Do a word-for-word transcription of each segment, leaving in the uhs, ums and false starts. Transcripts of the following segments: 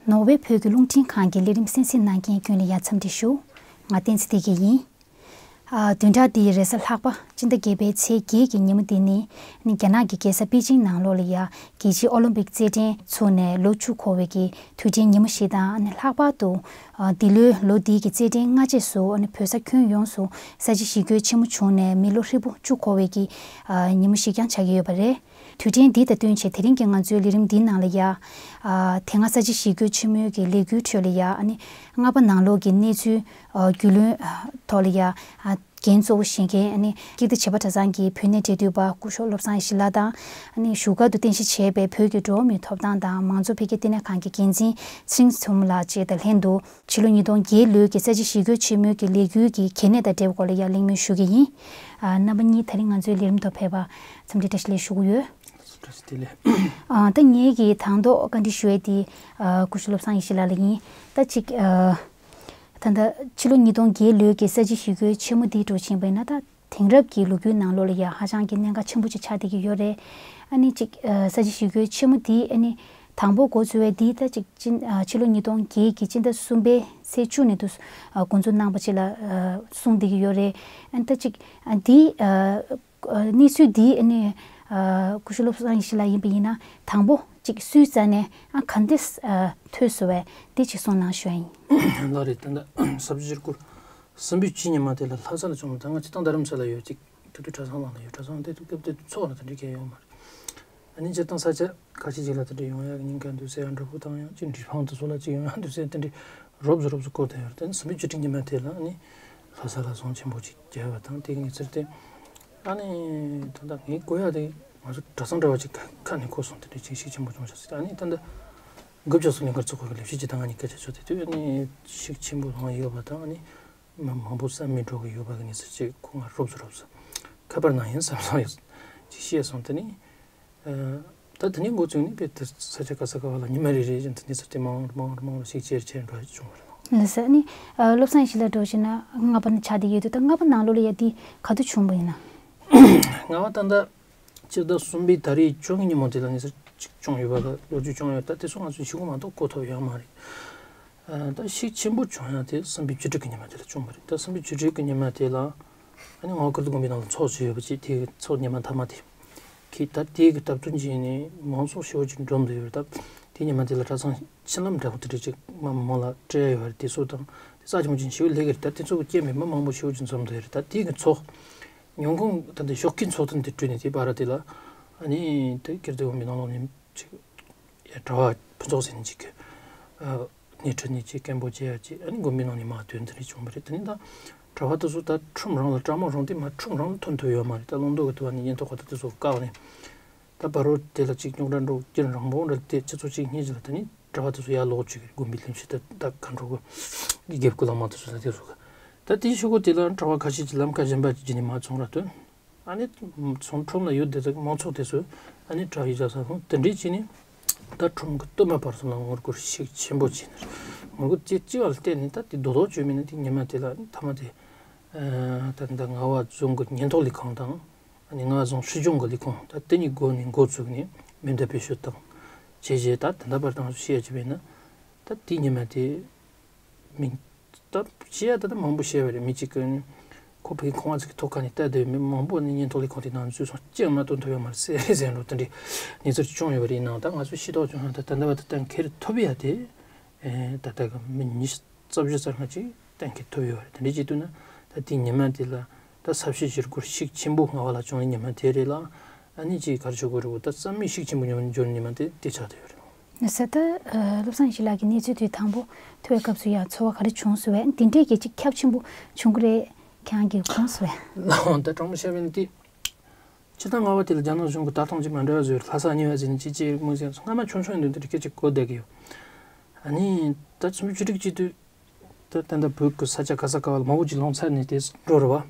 ནོར་ཝེ་བོད་ཀྱི་རླུང་འཕྲིན་ཁང་གི་ལས་རིམ་གསན་གཟིགས་གནང་མཁན་ཀུན་ལ་ཡ་འཚམས་འདྲི་ཞུ། ང་བསྟན་འཛིན་བདེ་སྐྱིད་ཡིན། ཨ། བདུན་ཕྲག་འདིའི་རེས་གཟའ་ལྷག་པ་སྤྱི་ཟླ་བརྒྱད་པའི་ཚེས་བརྒྱད་ཀྱི་ཉིན་མོ་འདི་ནི། ནི་རྒྱ་ནག་གི་རྒྱལ་ས་པེ་ཅིང་ནང་ལོགས་ལ་ཡ་རྒྱལ་སྤྱིའི་ཨོ་ལིམ་པིག་རྩེད་འགྲན་ཚུགས་ནས་ལོ་བཅུ་འཁོར་བའི་གི་དུས་དྲན་ཉིན་མོ་ཞིག་དང་། ནི་ལྷག་པར་དུ། ཨ། འདི་ལོའི་ལོ་འདིའི་གི་རྩེད་འགྲན་སྔ་རྗེས་སུ་ནི་བོད་ས་ཁྱོན་ཡོངས་སུ་ས་བྱི་ཞི་རྒོལ་ཆེན་མོ་བྱུང་ནས་མི་ལོ་ཧྲིལ་པོ་བཅུ་འཁོར་བའི་གི། ཨ། ཉིན་མོ་ཞིག་ཀྱང་ཆགས་ཀྱི་ཡོད་པ་རེད། དུས་དྲན་འདི་དང་བསྟུན་བྱས་དེ་རིང་གི་ང་ཚོའི་ལས་རིམ་འདིའི་ནང་ལ་ཡ། ཨ། དེ་སྔ་ས་བྱི་ཞི་རྒོལ་ཆེན་མོའི་གི་ལས་འགུལ་ཁྲོད་ལ་ཡ། ཨ་ནི་རྔ་པ་ནང་ལོགས་ཀྱི་གནས་ཚུལ། ཨ། རྒྱུས་ལོན། ཨ། ཐོག་ལ་ཡ། ཨ། འགན་གཙོ་བོ་བཞེས་མཁན། ཨ་ནི་ཀིརྟི་བྱེས་པ་གྲྭ་ཚང་གི་བོད་གནས་འབྲེལ་མཐུད་པ་སྐུ་ཞབས་བློ་བཟང་ཡེ་ཤེས་ལགས་དང་། ཨ་ནི་བཞུགས་སྒར་དུ་རྟེན་གཞི་བྱས་པའི་བོད་ཀྱི་འགྲོ་བ་མིའི་ཐོབ་ཐང་དང་མང་གཙོ་འཕེལ་རྒྱས་ལྟེ་གནས་ཁང་གི་འགན་འཛིན་ཚེ་རིང་མཚོ་མོ་ལགས་བཅས་དང་ལྷན་དུ། ཕྱི་ལོ་ཉིས་སྟོང་བརྒྱད་ལོའི་གི་ས་བྱི་ཞི་རྒོལ་ཆེན་མོའི་གི་ལས་འགུལ་གྱི་གལ་གནད་དང་འབྲེལ་བའི་སྐོར་ལ་ཡ་གླེང་མོལ་ཞུ་གི་ཡིན། ཨ། རྣམ་པ་གཉིས་ད་རིང་ང་ཚོའི་ལས་རིམ་དུ་ཕེབས་པ་འཚམས་འདྲི་བཀྲ་ཤིས་བདེ་ལེགས་ཞུ་གི་ཡོད། བཀྲ་ཤིས་བདེ་ལེགས། ཨ། ད་ངེད་ཀྱིས་དང་ཐོག་བཀའ་འདྲི་ཞུ་ཡས་དེ། ཨ། སྐུ་ཞབས་བློ་བཟང་ཡེ་ཤེས་ལགས་ལ་ཡིན། ད་ཅིག་ཨ། ད་ལྟ་ཕྱི་ལོ་ཉིས་སྟོང་བརྒྱད་ལོའི་གི་ས་བྱི་ཞི་རྒོལ་ཆེན་མོ་འདི་འགྲོ་ཕྱིན་པ་ཡིན་ན། ད་དེང་རབས་ཀྱི་ལོ་རྒྱུས་ནང་ལོགས་ལ་ཡ་ཧ་ཅང་གི་གནད་འགག་ཆེན་པོ་ཅིག་ཆགས་བསྡད་ཀྱི་ཡོད་རེད། ཨ་ནི་ཅིག་ཨ། ས་བྱི་ཞི་རྒོལ་ཆེན་མོ་འདི་ཨ་ནི་དང་པོ་འགོ་བཙུགས་པའི་འདི་ད་ཅིག་སྤྱི། ཨ། ཕྱི་ལོ་ཉིས་སྟོང་བརྒྱད་ཀྱི་སྤྱི་ཟླ་གསུམ་པའི་ཚེས་བཅུ་ནས་དུ། ཨ། འགོ་འཛུགས་གནང་བ་ཅིག་ལ། ཨ། གསུངས་བསྡད་ཀྱི་ཡོད་རེད། ཨ་ནི་ད་ཅིག་ཨ། འདི། ཨ། ཨ། གནས་ཚུལ་འདི་ཨ་ནི། ཨ། སྐུ་ཞབས་བློ་བཟང་ཡེ་ཤེས་ལགས་ཡིན་པ་ཡིན་ན་དང་པོ་ཅིག་སུའི་རྩ་ནས། ཨ། ག་འདྲས། ཨ། ཐོས་སོང་བས་འདི་ཅིག་གསུང་གནང་ཞུ་ཡ་ཡིན། ལགས་རེད། ད་ལྟ་ས་བྱི་ཞི་རྒོལ་གསུམ་པའི་སྤྱི་ཉི་མ་དེ་ལ་ལྷ་ས་ལ་བྱུང་བ་དང་། ང་སྤྱིར་བཏང་རྡ་རམ་ས་ལ་ཡོད་ཅིག་དེ་དུས་གྲྭ་ཚང་ནང་ལ་ཡོད། གྲྭ་ཚང་དེ་དུས་སྐབས་དེ་དུས་ཚོགས་ལ་དེ་འདྲའི་གལ་ཡོད་མ་རེད། ཨ་ནི་སྤྱིར་བཏང་ས་ཆ་ཁ་ཤས་ཅིག་ལ་དེ་འདྲ་ཡོང་ཡག་གི་ཉེན་ཁ་འདུག་ཟེར་ཡ་འདྲ་པོ་དང་། ཡང་ཅིག་འབྲི་སྤུངས་དེ་ཚོ་ལ་ཅིག་ཡོང་ཡག་འདུག་ཟེར་དེ་འདྲའི་རོབ་ཙམ་རོབ་ཙམ་གོ་བསྡད་ཡོད་རེད། དེ་ནས་གསུམ་པའི་བཅུ་དྲུག་ཉི་མ་དེ་ལ་ཨ་ནི་ལྷ་ས་ལ་ཟམ་ཆེན་པོ་ཅིག་བརྒྱབ་པ་དང་། དེ་གི་གནས་ཚུལ་དེ་ཨ་ནི་ད་ལྟ་ངས་གོ་ཡག་དེ་ང་ཚོ་གྲྭ་ཚང་འདྲ་བ་ཅིག་ཁ་ནས་གོ་སོང་། དེ་འདྲའི་ཅིག་ཤུགས་ཆེན་པོ་བྱུང་ཤག་ཟེར། ཨ་ནི་ད་ལྟ་འགོ་བཅོས་སུ་ལས་འགུལ་ཚོགས་པ་གི་ལས་བྱེད་ཅིག་དང་ང་གཉིས་སྐད་ཆ་བྱུང་། དེ་དུས་ཨ་ནི་ཤུགས་ཆེན་པོ་ལངས་ཡོད་པ་དང་། ཨ་ནི་མི་མང་པོ་ས་མེད་འགྲོ་གི་ཡོད་པ་གི་གནས་ཚུལ་ཅིག་ཁོ་ང་རོབ་ཙམ་རོབ་ཙམ་ཁ་པར་ནང་ཡིན་བསམ་སོང་ཡོད་ཅིག་ཤེས་སོང་། དེ་ནི། ཨ། ད་དེ་ནས་འགོ་བཙུགས་ནས་དཔེ་དེ་ས་ཆ་ག་ས་ག་བ་ལ་ཉི་མ་རེ་རེ་བཞིན་དུ་གནས་ཚུལ་དེ་མང་རུ་མང་རུ་མང་རུ་ཞིག་ཆེར་ཆེར་འགྲོ་བྱུང་བ་རེད། ལགས་སོ། ཨ་ནི། ཨ། བློ་བཟང་ཡེ་ཤེས་ལགས་འགྲོ་བཞིན་ན་རྔ་པ་ནི་ཆགས་བསྡད་ཡོད་དུས། ད་རྔ་པ་ནང་ལོགས་ལ་ཡ་འདི་ག་དུས་བྱུང་བ་ཡིན་ན། རྔ་པ་ད་ལྟ་སྤྱི་ཟླ་གསུམ་པའི་ད་རེས་བཅོ་ལྔ་ཉིན་མོ་དེ་ལ་གནས་ཚུལ་ཅིག་བྱུང་ཡོད་པ་ལ་ལོ་རྒྱུས་བྱུང་ཡོད། ད་དེ་ཚོ་ང་ཚོས་ཞུ་གི་མ་གཏོགས་གོ་ཐུབ་ཡོད་མ་རེད། ཨ། ད་ཤུགས་ཆེན་པོ་བྱུང་ཡག་དེ་གསུམ་པའི་བཅུ་དྲུག་གི་ཉི་མ་དེ་ལ་བྱུང་བ་རེད། ད་གསུམ་པའི་བཅུ་དྲུག་གི་ཉི་མ་དེ་ལ་ཨ་ནི་ངོ་ཁུལ་དུ་དགོན་པའི་ནང་ལ་ཚོགས་བྱས་ཡོད་པ་ཅིག་དེ་ཚོགས་ཉི་མ་མཐའ་མ་དེ་གི། ད་དེ་གི་སྟབས་བསྟུན་བྱས་ནས་མང་ཚོགས་ཞེ་པོ་ཅིག་འཛོམས་བསྡད་ཡོད་རེད། ད་དེ་ཉི་མ་དེ་ལ་གྲྭ་ཚང་ཕྱི་ལམ་འདྲ་པོ་དེ་འདྲ་ཅིག་མ་མང་ལ་སྤྲད་ཡོད་རེད། དེ་ཚོ་དང་དེ་རྩ་ཆེན་པོ་ཅིག་ཞེ་པོ་ལས་ཀ་རེད། ད་དེ་ཚོ་གི་རྐྱེན་པས་མི་མང་པོ་ཞེ་པོ་ཅིག་འཛོམས་བསྡད་ཡོད་རེད། ད་དེ་གི་ཚོགས་ཉིན་གུང་ད་ལྟ་ཞོགས་ཀའི་ཚོགས་ཐུན་དེ་གྲོལ་ནས་དེ་བར་དེ་ལ་ཨ་ནི་དེ་ཀིརྟི་དགོན་པའི་ནང་ལོགས་ནས་ཅིག་གྲྭ་པ་ཕུན་ཚོགས་ཟེར་ནས་ཅིག་གི། ཨ། སྣེ་ཁྲིད་ནས་ཅིག་སྐད་འབོད་བྱེད་ཡག་ཅིག་ཨ་ནི་དགོན་པའི་ནང་ནས་མར་ཐོན་དེ་འདྲ་བྱུང་བ་རེད། དེ་ནས་ད་གྲྭ་པ་དེ་ཚོ་ད་ཁྲོམ་རང་ལ། གྲྭ་མང་རང་དེ་མར་ཁྲོམ་རང་ལ་ཐོན་ཐུབ་ཡོད་མ་རེད། ད་ལུང་རྟོགས་གི་དུ་བ་ནས་ཉེན་རྟོག་པ་དེ་ཚོ་བཀག་ནས། ད་བར་རོ་དེ་ལ་ཅིག་རྙོག་དྲ་འགྲོ་རྒྱུ་རང་པོ་འདྲ། དེ་སྤྱི་ཚོགས་གཅིག་གཉིས་ཅིག་ལ། དེ་ནས་གྲྭ་པ་དེ་ཚོ་ཡར་ལོག་བཅུག་གི་རེད། དགོན་པའི་ལས་བྱེད་དེ་ད་ག་འགྲོ་གི། དགེ་བསྐོས་བླ་མ་དེ་ཚོ་ད་དེ་ཚོ་ག། ད་དེའི་ཤོག་གུ་དེ་ལ་གྲྭ་པ་ཁ་ཤས་ཀྱིས་ལམ་ཁ་གཞན་པ་ཅིག་བརྒྱུད་ནས་མར་ཚོང་ར་བཏོན། ཨ་ནི་ཚོང་ཁྲོམ་ལ་ཡོད་བསྡད་ས་མང་ཚོགས་དེ་ཚོས་ཨ་ནི་གྲྭ་པའི་ཞབས་སར་ལྷུང་། དེ་འདྲས་བྱས་ནས་ད་ཁྲོམ་གྱི་སྟོད་མ་བར་གསུམ་ལ་ངོ་རྒོལ་ཤུགས་ཆེན་པོ་བྱས་ནས། ངོ་རྒོལ་དེ་ལྕི་བ་ལ་བརྟེན་ནས་ད་དེ་རྡོག་རྡོག་བྱས་མིན་ན། དེ་ཉི་མ་དེ་ལ་ཨ་ནི་མཐའ་མ་དེ། ཨ། ད་ད་རྔ་བ་རྫོང་གི་ཉེན་རྟོག་ལས་ཁུངས་དང་། ཨ་ནི་རྔ་བ་རྫོང་སྲིད་གཞུང་གི་ལས་ཁུངས། ད་དེ་གཉིས་སྒོ་ནས་འགོ་བཙུགས་ནས་མེ་མདའ་བེད་སྤྱོད་བཏང་བྱས་རྗེས། ད་ད་ལྟ་བར་དུ་ང་ཚོས་བཤད་ཡ་བྱས་པ་ཡིན་ན། ད་དེ་ཉི་མ་དེ་མི། ད་བཤད་ཡ་ད་ལྟ་མང་པོ་བཤད་པ་རེད། མི་གཅིག་གིས་ནི་ཁོ་ཕ་གི་ཁང་བ་ཅིག་གི་ཐོག་ཁ་ནས་ལྟ་བསྡད་ཡོད། མི་མང་པོ་ནི་ཉེན་རྟོག་ལས་ཁུངས་དེ་ནང་འཛུལ་སོང་། གཅིག་མ་གཏོགས་ཐོབ་ཡོད་མ་རེད་ཟེར་ཟེར་འགྲོ། དེ་འདྲའི་གནས་ཚུལ་བྱུང་ཡོད་པ་རེད། ཡིན་ནའང་ད་ང་ཚོས་ཤེས་རྟོགས་བྱུང་ཡང་ད་ད་ལྟ་བར་དུ་གཏན་འཁེལ་ཐུབ་ཡ་དེ། ཨེ། ད་ལྟ་གི་མི་ཉི་ཤུ་རྩ་བཞི་རྩ་ལྔ་ཅིག་གཏན་འཁེལ་ཐུབ་ཡོད་པ་རེད། དེ་འདྲའི་བྱེད་དུས་ན་ད་དེ་ཉི་མ་དེ་ལ་ད་ས་བྱི་ཞི་རྒོལ་ཤུགས་ཆེན་པོ་རྔ་བ་ལ་བྱུང་བའི་ཉི་མ་དེ་རེད་ལ། ཨ་ནི་ཅིག་ག་རེ་ཞུ་དགོས་རེད། འོ། ད་རྩ་མེད་ཤུགས་ཆེན་པོ་ཉོ་འབྱོར་ཉི་མ་དེ་དེ་ཆགས་བསྡད་ཡོད་རེད། ཟེར། ད་ཨ་བློ་བཟང་ཡེ་ཤེས་ལགས་ཀྱིས་གནས་ཚུལ་དེ་དང་པོ་ཐོས་པའི་སྐབས་སུ་ཡང་ཚོར་བ་ག་རེ་བྱུང་སོང་བས། འདི་འདྲས་ཀྱི་ཅིག་ཁྱབ་ཆེན་པོ་བྱུང་གི་རེད། ཁྱེད་རང་གིས་གོ་སོང་བས། ལགས་འོང་། ད་དྲང་པོ་བཤད་པ་ཡིན་ན་དེ། སྤྱིར་བཏང་རྔ་བ་དེ་ལ་རྒྱ་ནག་གཞུང་གི་ལྟ་སྟངས་ཅིག་མ་འདྲ་བ་བཟོས། ལྷ་ས་གཉིས་པ་ཟེར་ནས་ཅིག་ཅིག་མིང་ཟེར་སོང་། སྔ་མ་ཆུང་ཆུང་ཡིན་དུས་འདི་འདྲ་སྐད་ཅིག་གོ་བསྡད་ཀྱི་ཡོད། ཨ་ནི་ད་ཆུང་ཆུང་ཅིག་བྱེད་དུས། ད་ད་ལྟ་བོད་ཀྱི་ས་ཆ་ག་ས་ག་བ་ལ་མང་པོ་ཅིག་ལངས་ཚར་ནས་དེ་འགྲོ་རེད་བ།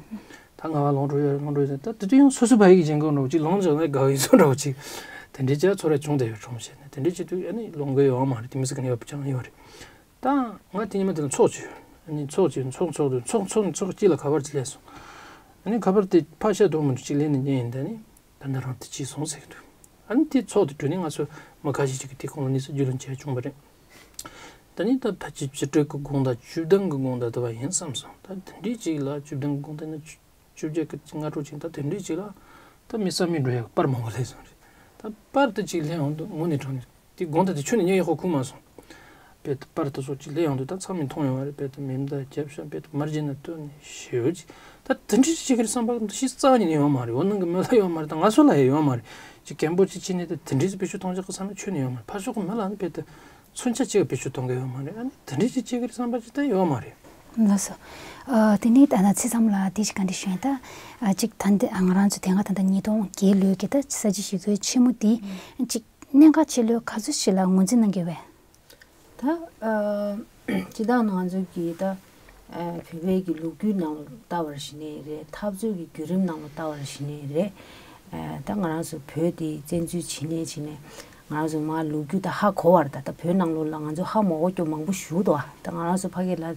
ད་རྔ་བ་ལངས་འགྲོ་ཡོད་རེད། ལངས་འགྲོ་ཡོད་རེད། ད་དེ་དུས་ཡང་སོ་སོའི་ཕ་ཡུལ་གྱི་ཞེན་ཁོག་འདྲ་བོ་ཅིག། ལངས་བྱུང་ན་དགའ་བའི་བཟོ་འདྲ་བོ་ཅིག། དེ་འདྲའི་ཅིག་ཚོར་བ་བྱུང་བསྡད་ཡོད། དྲང་པོ་བཤད་ན་དེ་འདྲའི་བྱེད་དུས་ཨ་ནི་ལོང་གི་ཡོད་མ་རེད། དེ་མི་སྲིད་གི་ནས་ཡོད་པ་ཅང་ཡོད་རེད། ད་ང་དེ་ཉི་མ་དེ་ལ་ཚོགས་བྱས་ཡོད། ཨ་ནི་ཚོགས་བྱས། ཚོགས་ཚོགས་དུས་ཚོགས་ཚོགས་ནས་ཚོགས་དཀྱིལ་ལ་ཁ་པར་ཅིག་སླེབས་སོང་། ཨ་ནི་ཁ་པར་དེ་ཕར་བཤད་དོན་མི་འདུག་ཅིག་ལེན་ནས་ཉན་ཡིན། ད་ནི་ད་ལྟ་རང་དེ་ཅིག་སོང་ཟེར་གི་འདུག། ཨ་ནི་དེ་ཚོགས་དེ་གྲོལ་ནས་ང་ཚོ་མི་ཁ་ཤས་ཅིག་གིས་དེ་ཁོང་ལ་གནས་ཚུལ་རྒྱུས་ལོན་བྱས་བྱུང་བ་རེད། ད་ནི་ད་ཕལ་ཆེར་བཅུ་དྲུག་གི་དགོངས་དག་བཅུ་བདུན་གི་དགོངས་དག་དེ་བ་ཡིན་བསམ་སོང་། ད་དེ་འདྲའི་ཅིག་ལ་བཅུ་བདུན་གི་དགོངས་དག་ནི་བཅུ་བཅུ་བརྒྱད་ཀྱི་སྔ་དྲོ་ཅིག་ད་དེ་འདྲའི་ཅིག་ལ་ད་མི་བསམ་མི་འགྲོ་ཡག་པར་མང་པོ་སླེབས་སོང་རེད། ད་པར་དུ་ཅིག་སླེབས་ཡོང་དུས་དངོས་གནས་དྲང་གནས་དེ་དགོངས་དག་དེ་ཁྱོན་ནས་ཉན་ཡག་ཁོ་ཁུག་མ་སོང་། དཔེ་དེ་པར་དུ་སོགས་ཅིག་སླེབས་ཡོང་དུས་ད་ཚང་མས་མཐོང་ཡོང་བ་རེད། དཔེ་དེ་མེ་མདའ་རྒྱབ་ཤག་དཔེ་དེ་མར་བརྒྱབ་ནས་བཏོན་ནས་ཞེ་པོ་ཅིག་ད་དེ་འདྲའི་ཅིག་གི་བསམ་པ་གཞི་རྩ་བ་ཉིད་ནས་ཡོད་མ་རེད། འོ་ནང་གི་མི་ལ་ཡོད་མ་རེད། ད་ང་ཚོ་ལ་ཡང་ཡོད་མ་རེད། ཅིག་རྒན་པོ་ཅིག་ཕྱིན་ནས་ད་དེ་འདྲའི་བེད་སྤྱོད་གཏོང་ཆོག་གི་བསམ་ན་ཁྱོན་ནས་ཡོད་མ་རེད། ཕར་ཕྱོགས་གི་མི་ལ་ནི་དཔེ་དེ་མཚོན་ཆ་གཅིག་བེད་སྤྱོད་གཏོང་གི་ཡོད་མ་རེད། ཨ་ནི་དེ་འདྲའི་ཅིག་ཅིག་གི་བསམ་པ་ཅིག་ད་ཡོད་མ་རེད། ལགས་སོ། ཨ། དེ་ནས་ད་ནང་ཚེ་ཚང་ལ་དེ་ཞིག་ག་འདྲ་ཞུ་ཡིན་ད། ཨ། ཅིག་ད་འདི་ང་རང་ཚོ་དེ་སྔ་ད་ལྟ་ཉིས་སྟོང་བརྒྱད་ལོའི་གི་ད་ས་བྱི་ཞི་རྒོལ་ཆེན་མོ་དེ་ཅིག་གནད་འགག་ཆེ་ལོས་ག་ཚོད་ཞིག་ལ་ངོས་འཛིན་གནང་གི་བས། ད་ཨ་སྤྱི་བཏང་ང་ཚོ་གི་ད་ཨ་བོད་པའི་གི་ལོ་རྒྱུས་ནང་ལ་ལྟ་བར་ཞིག་ནས་རེད། འཐབ་རྩོད་ཀྱི་བརྒྱུད་རིམ་ནང་ལ་ལྟ་བར་ཞིག་ནས་རེད། ཨ་ད་ང་རང་ཚོ་བོད་དེ་བཙན་འཛུལ་བྱེད་ནས་བྱེད་ནས་ང་རང་ཚོ་མ་ལོ་རྒྱུས་ད་ཧ་གོ་བར་ད་ད་བོད་ནང་ལོགས་ལ་ང་ཚོ་ཧ་མ་གོ་རྒྱུ་མང་པོ་ཞིག་འདུག་ད་ང་རང་ཚོ་ཕ་གི་ལ་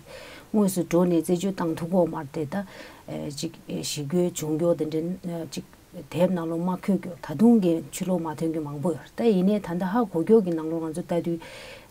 དངོས་སུ་འགྲོ་ནས་རྩད་གཅོད་བཏང་ཐུབ་ཀྱི་ཡོད་མ་རེད་དེ། ད་ཨ་ཅིག་ཨ་ཞི་རྒོལ་བྱུང་རྒྱུ་དེ་འདྲ་ཨ་ཅིག་དེབ་ནང་ལོགས་མ་འཁོད་རྒྱུ། ད་དུང་གི་ཕྱི་ལོགས་མ་ཐོན་རྒྱུ་མང་པོ་ཡོད་རེད། ད་ཡིན་ནའི་ད་ལྟ་ཧ་གོ་རྒྱུ་གི་ནང་ལོགས་ང་ཚོ་ལྟ་དུས་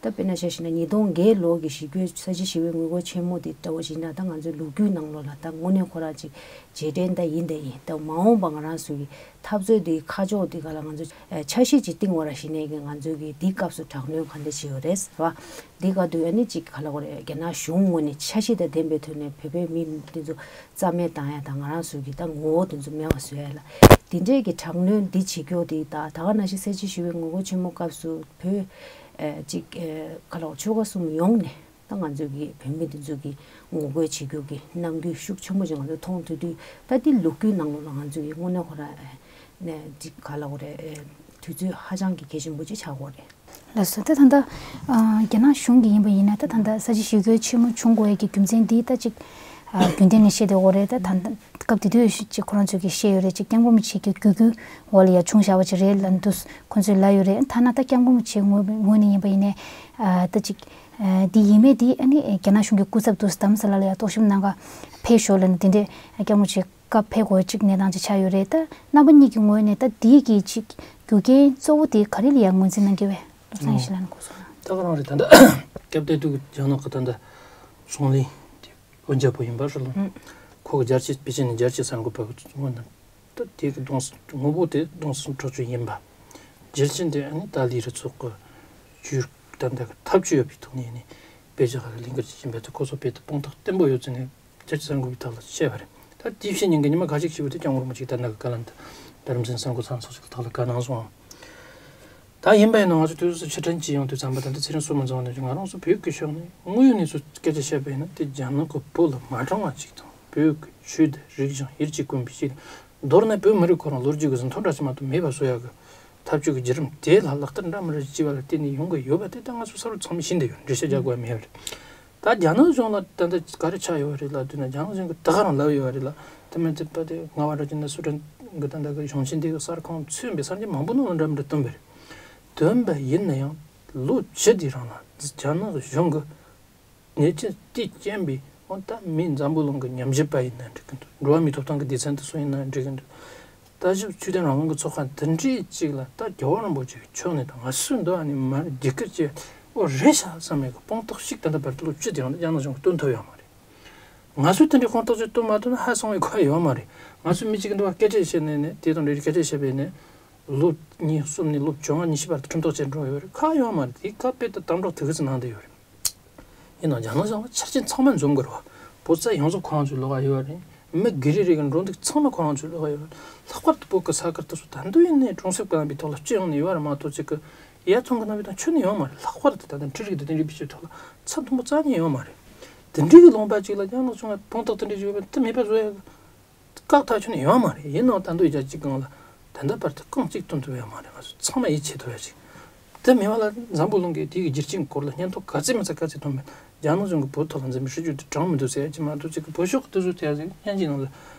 ད་དཔེར་ན་ཆ་བཞག་ན་ཉིས་སྟོང་བརྒྱད་ལོ་གི་ཞི་རྒོལ་ས་བྱི་ཞི་བའི་ངོ་རྒོལ་ཆེན་མོ་དེ་འདྲ་བོ་ཞིག་ན་ད་ང་ཚོའི་ལོ་རྒྱུས་ནང་ལོགས་ལ་ད་དངོས་གནས་ཁོ་རང་ཅིག་རྗེས་དྲན་ད་ཡིན་ད་ཡིན། ད་མ་འོངས་པ་ང་རང་ཚོ་གི་འཐབ་རྩོད་དེ་ཁ་ཕྱོགས་དེ་ག་ལ་ང་ཚོ་ཨ་འཆར་གཞི་ཅིག་བཏིང་བ་ར་ཞིག་ནས་གི་ང་ཚོ་གི་དེའི་སྐབས་སུ་དྲག་གནོན་ག་འདྲ་ཞིག་ཡོད་རེད་ཟེར་བ། འདི་ག་དུས་ཨ་ནི་ཅིག་ག་ལ་གོ་རེད། རྒྱ་ནག་གཞུང་ངོས་ནས་འཆར་གཞི་དང་ལྡན་པའི་ཐོག་ནས་བོད་པའི་མི་དེ་ཚོ་རྩ་མེད་བཏང་ཡ་དང་ང་རང་ཚོ་གི་ད་ངོ་བོ་དེ་ཚོ་མེད་པ་བཟོ་ཡ་ལ་དེ་འདྲའི་གི་དྲག་གནོན་འདི་བྱེད་རྒྱུ་དེ་ད་ད་ག་ནང་བཞིན་ས་བྱི་ཞི་བའི་ངོ་རྒོལ་ཆེན་མོ་སྐབས་སུ་བོད་ཨ་ཅིག་ཨ་ག་ལ་གོ་ཆོལ་ཁ་གསུམ་ཡོངས་ནས་ད་ང་ཚོ་གི་བོད་མི་དེ་ཚོ་གི་ངོ་རྒོལ་བྱེད་རྒྱུ་གི་རྣམ་འགྱུར་ཤུགས་ཆེན་པོ་ཞིག་ང་ཚོ་མཐོང་ཐུབ་དུས་ད་འདི་ལོ་རྒྱུས་ནང་ལོགས་ལ་ང་ཚོ་གི་དངོས་གནས་ཁོ་རང་ཨ་ནས་ཅིག་ག་ལ་གོ་རེད། ཨ་དུས་ཚོད་ཧ་ཅང་གི་གལ་ཆེན་པོ་ཅིག་ཆགས་ཀྱི་ཡོད་རེད། ལགས་སོ། ད་ད་ལྟ་ཨ་རྒྱ་ནག་གཞུང་གིས་ཡིན་པ་ཡིན་ན་ད་ད་ལྟ་ས་བྱི་ཞི་རྒོལ་ཆེན་མོ་བྱུང་དགོས་ཡས་ཀྱི་རྒྱུ་མཚན་འདི་ད་ཅིག་ཨ་རྒྱུན་ལྡན་ནས་བཤད་བསྡད་ཡོད་རེད། ད་ད་ལྟ་སྐབས་དེ་དུས་ཅིག་ཁོ་རང་ཚོས་ཀྱིས་བཤད་ཡོད་རེད། ཅིག་སྐྱབས་མགོན་རིན་པོ་ཆེ་གི་བརྒྱུད་སྐུལ་འོག་ལ་ཡ་བྱུང་བཞག་པ་ཅིག་རེད་ལབ་འདུག་ཁོ་ཚོས་ལབ་ཡོད་རེད། ཐ་ན་ད་སྐྱབས་མགོན་རིན་པོ་ཆེ་ངོས་ངོས་ནས་ཡིན་པ་ཡིན་ནའི་ཨ་ད་ཅིག་ཨ་འདི་ཡིན་མེད་འདི་ཨ་ནི་རྒྱ་ནག་གཞུང་གི་སྐུ་ཚབ་འདུག་རྡ་རམ་ས་ལ་ལ་ཡ་རྟོག་ཞིབ་གནང་ག་ཕེབས་ཤོག་ལབ་ནས་དེ་འདྲས་སྐྱབས་མགོན་རིན་པོ་ཆེ་སྐབས་ཕེབས་དགོས་ཅིག་གནས་སྟངས་ཅིག་ཆགས་ཡོད་རེད། ད་རྣམ་པ་གཉིས་ཀྱི་ངོས་ནས་ད་འདིའི་གི་ཅིག་རྒྱུ་རྐྱེན་གཙོ་བོ་དེ་ག་རེ་ལ་ཡང་ངོས་འཛིན་གནང་གི་བས་ལོ་ཚང་ཡེ་ཤེས་ལགས་ནས་གོ་སོང་ན། ད་ག་རང་རེད། ད་ལྟ་སྐབས་དེ་དུས་རྒྱ་ནག་གི་ད་ལྟ་གཞུང་ལས་དེ་འོན་རྒྱལ་པོ་ཡིན་པ་རེད་ལ། ཁོ་གི་རྒྱལ་སྤྱི་པེ་ཅིན་ནས་རྒྱལ་སྤྱི་གསར་འགོད་པ་གི་ངོ་ན་ད་དེ་གི་གདོང་ངོ་བོ་དེ་གདོང་སུ་འཕྲོག་བཅོམ་ཡིན་པ། རྒྱལ་སྤྱི་དེ་ཨ་ནི་ཏཱ་ལའི་རུ་ཚོགས་གི་ཇུས་ད་ལྟ་གི་ཐབས་ཇུས་ཡོད་པའི་ཐོག་ནས་ནི་དཔེ་ཆ་ཁག་ལས་འགུལ་བྱེད་བཞིན་པ་དེ་ཁོ་ཚོ་དཔེ་དེ་དཔང་རྟགས་བརྟན་པོ་ཡོད་ཚུལ་ནས། རྒྱལ་སྤྱིའི་གསར་འགོད་པའི་ཐོག་ལ་བཤད་པ་རེད། ད་དེའི་ཕྱི་ཉིན་གྱི་ཉི་མ་ཁ་ཤས་ཤིག་བར་དུ་སྐྱབས་མགོན་རིན་པོ་ཆེ་ད་ནང་གི་བཀའ་བློན་དང་རྡ་རམ་ས་ལའི་གསར་འགོད་ཚང་ཚོགས་ཤིག་ཐོག་ལ་བཀའ་གནང་སོང་། ད་ཡིན་པ་ཡིན་ན་ང་ཚོ་དུས་སུ་ཕྱིར་དྲན་བྱེད་ཡོང་དུས་ཙམ་པ་ད་ལྟ་ཚེ་རིང་བསོད་ནམས་ལགས་ནས་ང་རང་ཚོ་བོད་ཀྱི་ཕྱོགས་ནས་དངོས་ཡོད་གནས་ཚུལ་སྐད་ཆ་བཤད་པ་ཡིན་ན་དེ་རྒྱ་ནག་གི་བོད་ལ་མ་དྲང་བ་ཅིག་དང་བོད་ཀྱི་ཆོས་དང་རིག་གཞུང་ཡིད་ཀྱིས་བསྐུལ་བའི་ཅིག་མདོར་ན་བོད་མི་རིགས་ཁོ་རང་ལོ་རྒྱུས་ཀྱི་ཟིན་ཐོ་འདྲ་ཞིག་མ་གཏོགས་མེད་པ་བཟོ་ཡག་གི་ཐབས་ཇུས་ཀྱི་བརྒྱུད་རིམ་དེ་ལ་ལག་བསྟར་འདྲ་མི་འདྲ་ཅིག་བྱས་པ་ལ་བརྟེན་ནས་ཡོང་གི་ཡོད་པ་དེ་ད་ང་ཚོ་གསལ་པོ་ཚང་མས་ཤེས་བསྡད་ཡོད། འགྲེལ་བཤད་རྒྱག་དགོས་པ་མེད་པ་རེད། ད་རྒྱ་ནག་གཞུང་ལ་ད་ལྟ་ག་རེ་ཆགས་ཡོད་རེད་ལབ་དུས་ན་རྒྱ་ནག་གཞུང་གིས་ད་ག་རང་ལབ་ཡོད་རེད་ལ། དེ་མིན་དེ་པ་དེ་ང་བ་ར་ཅིག་ན་སུ་ཀྲན་གི་ད་ལྟ་གི་གཞུང་ཆེན་དེ་གི་གསར་ཁང་མཚོན་པའི་གསར་འགྱུར་མང་པོ་ནང་ལ་འདྲ་མི་འདྲ་བཏོན་པ་རེད། བཏོན་པ་ཡིན་ན་ཡང་ལོ་བཅུ་དེ་རིང་ལ་རྒྱ་ནག་གཞུང་གི་ཉེས་ཅན་དེ་རྐྱེན་པས་འོ་ད་མི་འཛམ་བུ་གླིང་གི་ཉམས་ཞིབ་པ་ཡིན་ན་འགྲིག་གི་འདུག་འགྲོ་བ་མིའི་ཐོབ་ཐང་གི་སྡེ་ཚན་དེ་ཚོ་ཡིན་ན་འགྲིག་གི་འདུག་ད་ཞིབ་ཆོས་དད་རང་དབང་གི་ཚོགས་ཁང་དེ་འདྲའི་ཅིག་ལ་ད་རྒྱལ་བ་རིན་པོ་ཆེ་གི་ཕྱོགས་ནས་ད་ང་སུ་འདུག་ཨ་ནི་མར་རྒྱ་གར་གྱི་འོ་རེད་ཤག་བསམ་ཡག་གི་དཔང་རྟགས་ཤིག་ད་ལྟ་བར་དུ་ལོ་བཅུ་དེ་རིང་ལ་རྒྱ་ནག་གཞུང་གིས་སྟོན་ཐུབ་ཡོད་མ་རེད། ང་ཚོས་དེ་འདྲའི་དཔང་རྟགས་ཅིག་སྟོན་མ་ཐུབ་ན་ཧ་སང་བའི་གོ་ཡ་ཡོད་མ་རེད། ང་ཚོས་མི་གཅིག་གི་འདུག་བ་སྐད་ཆ་བཤད་ནས་ནས་དེ་དང་འབྲེལ་སྐད་ཆ་བཤད་པས་ནས་ལོ་གཉིས་གསུམ་ནས་ལོ་བཅོ་ལྔ་ཉི་ཤུ་བར་དུ་ཁྲིམས་ཐག་བཅད་འགྲོ་ཡོད་རེད། ཁག་ཡོད་མ་རེད། དེ་ཁག་དཔེ་ད་དམ་དྲག་དེ་ག་ཚོད་གནང་བསྡད་ཡོད་རེད། ཡིན་ནའང་རྒྱ་ནག་གཞུང་ལ་ཆ་རྐྱེན་ཚང་མ་འཛོམས་དགོས་རེད་བ། བོད་ས་ཡོངས་རྫོགས་ཁོ་རང་ཚོའི་ལོགས་ཀ་ཡོད་རེད། མི་སྒེར་རེ་རེ་གི་འགྲོ་འདུག་ཚང་མ་ཁོ་རང་ཚོའི་ལོགས་ཀ་ཡོད་རེད། ལྷག་པར་དུ་བོད་ཀྱི་ས་ཁུལ་དེ་ཚོ་ད་འདོད་ཡིན་ནའི་གྲོང་གསེབ་ཀྱི་རྣམ་པའི་ཐོག་ལ་སྤྱི་ཡོངས་ནས་ཡོད་རེད་མ་གཏོགས་ཅིག་གི་ཡ་ཚང་གི་རྣམ་པའི་ཐོག་ཁྱོན་ནས་ཡོད་མ་རེད། ལྷག་པར་དུ་ད་ལྟ་འཕྲུལ་རིག་དང་དེ་འདྲའི་བེད་སྤྱོད་ཐོག་ལ་ཚད་མཐོན་པོ་རྩ་ནས་ཡོད་མ་རེད། དེ་འདྲའི་གི་ལུང་པ་ཅིག་ལ་རྒྱ་ནག་གཞུང་ལ་དཔང་རྟགས་དེ་འདྲ་ཞིག་ཡོད་པ་དེ་མེད་པ་བཟོ་ཡ་གི་བཀག་ཐག་ཁྱོན་ནས་ཡོད་མ་རེད། ཡིན་ནའང་ད་འདོད་རྒྱ་སྤྱི་སྒང་ལ་ད་ལྟ་བར་དུ་རྐང་གཅིག་བཏོན་ཐུབ་ཡོད་མ་རེད། ང་ཚོ་ཚང་མ་ཡིད་ཆེས་ཐུབ་ཡ་ཅིག་དེ་མེད་པ་ལ་འཛམ་བུ་གླིང་གི་དེའི་གི་རྒྱུ་རྐྱེན་སྐོར་ལ་སྙན་ཐོ་ག་ཚད་མི་ཚད་ག་ཚད་ཐོན་མེད། རྒྱ་ནག་གཞུང་གིས་བོད་ཐོག་ལ་འཛིན་པའི་སྲིད་བྱུས་དེ་དྲང་མི་འདུག་ཟེར་ཡ་ཅིག་མ་གཏོགས་ཅིག་གི་བོད་ཤོག་གི་དེ་ཚོ་དེ་ཡ་ཟིག་སྙན་ཞུ་ནང་ལ་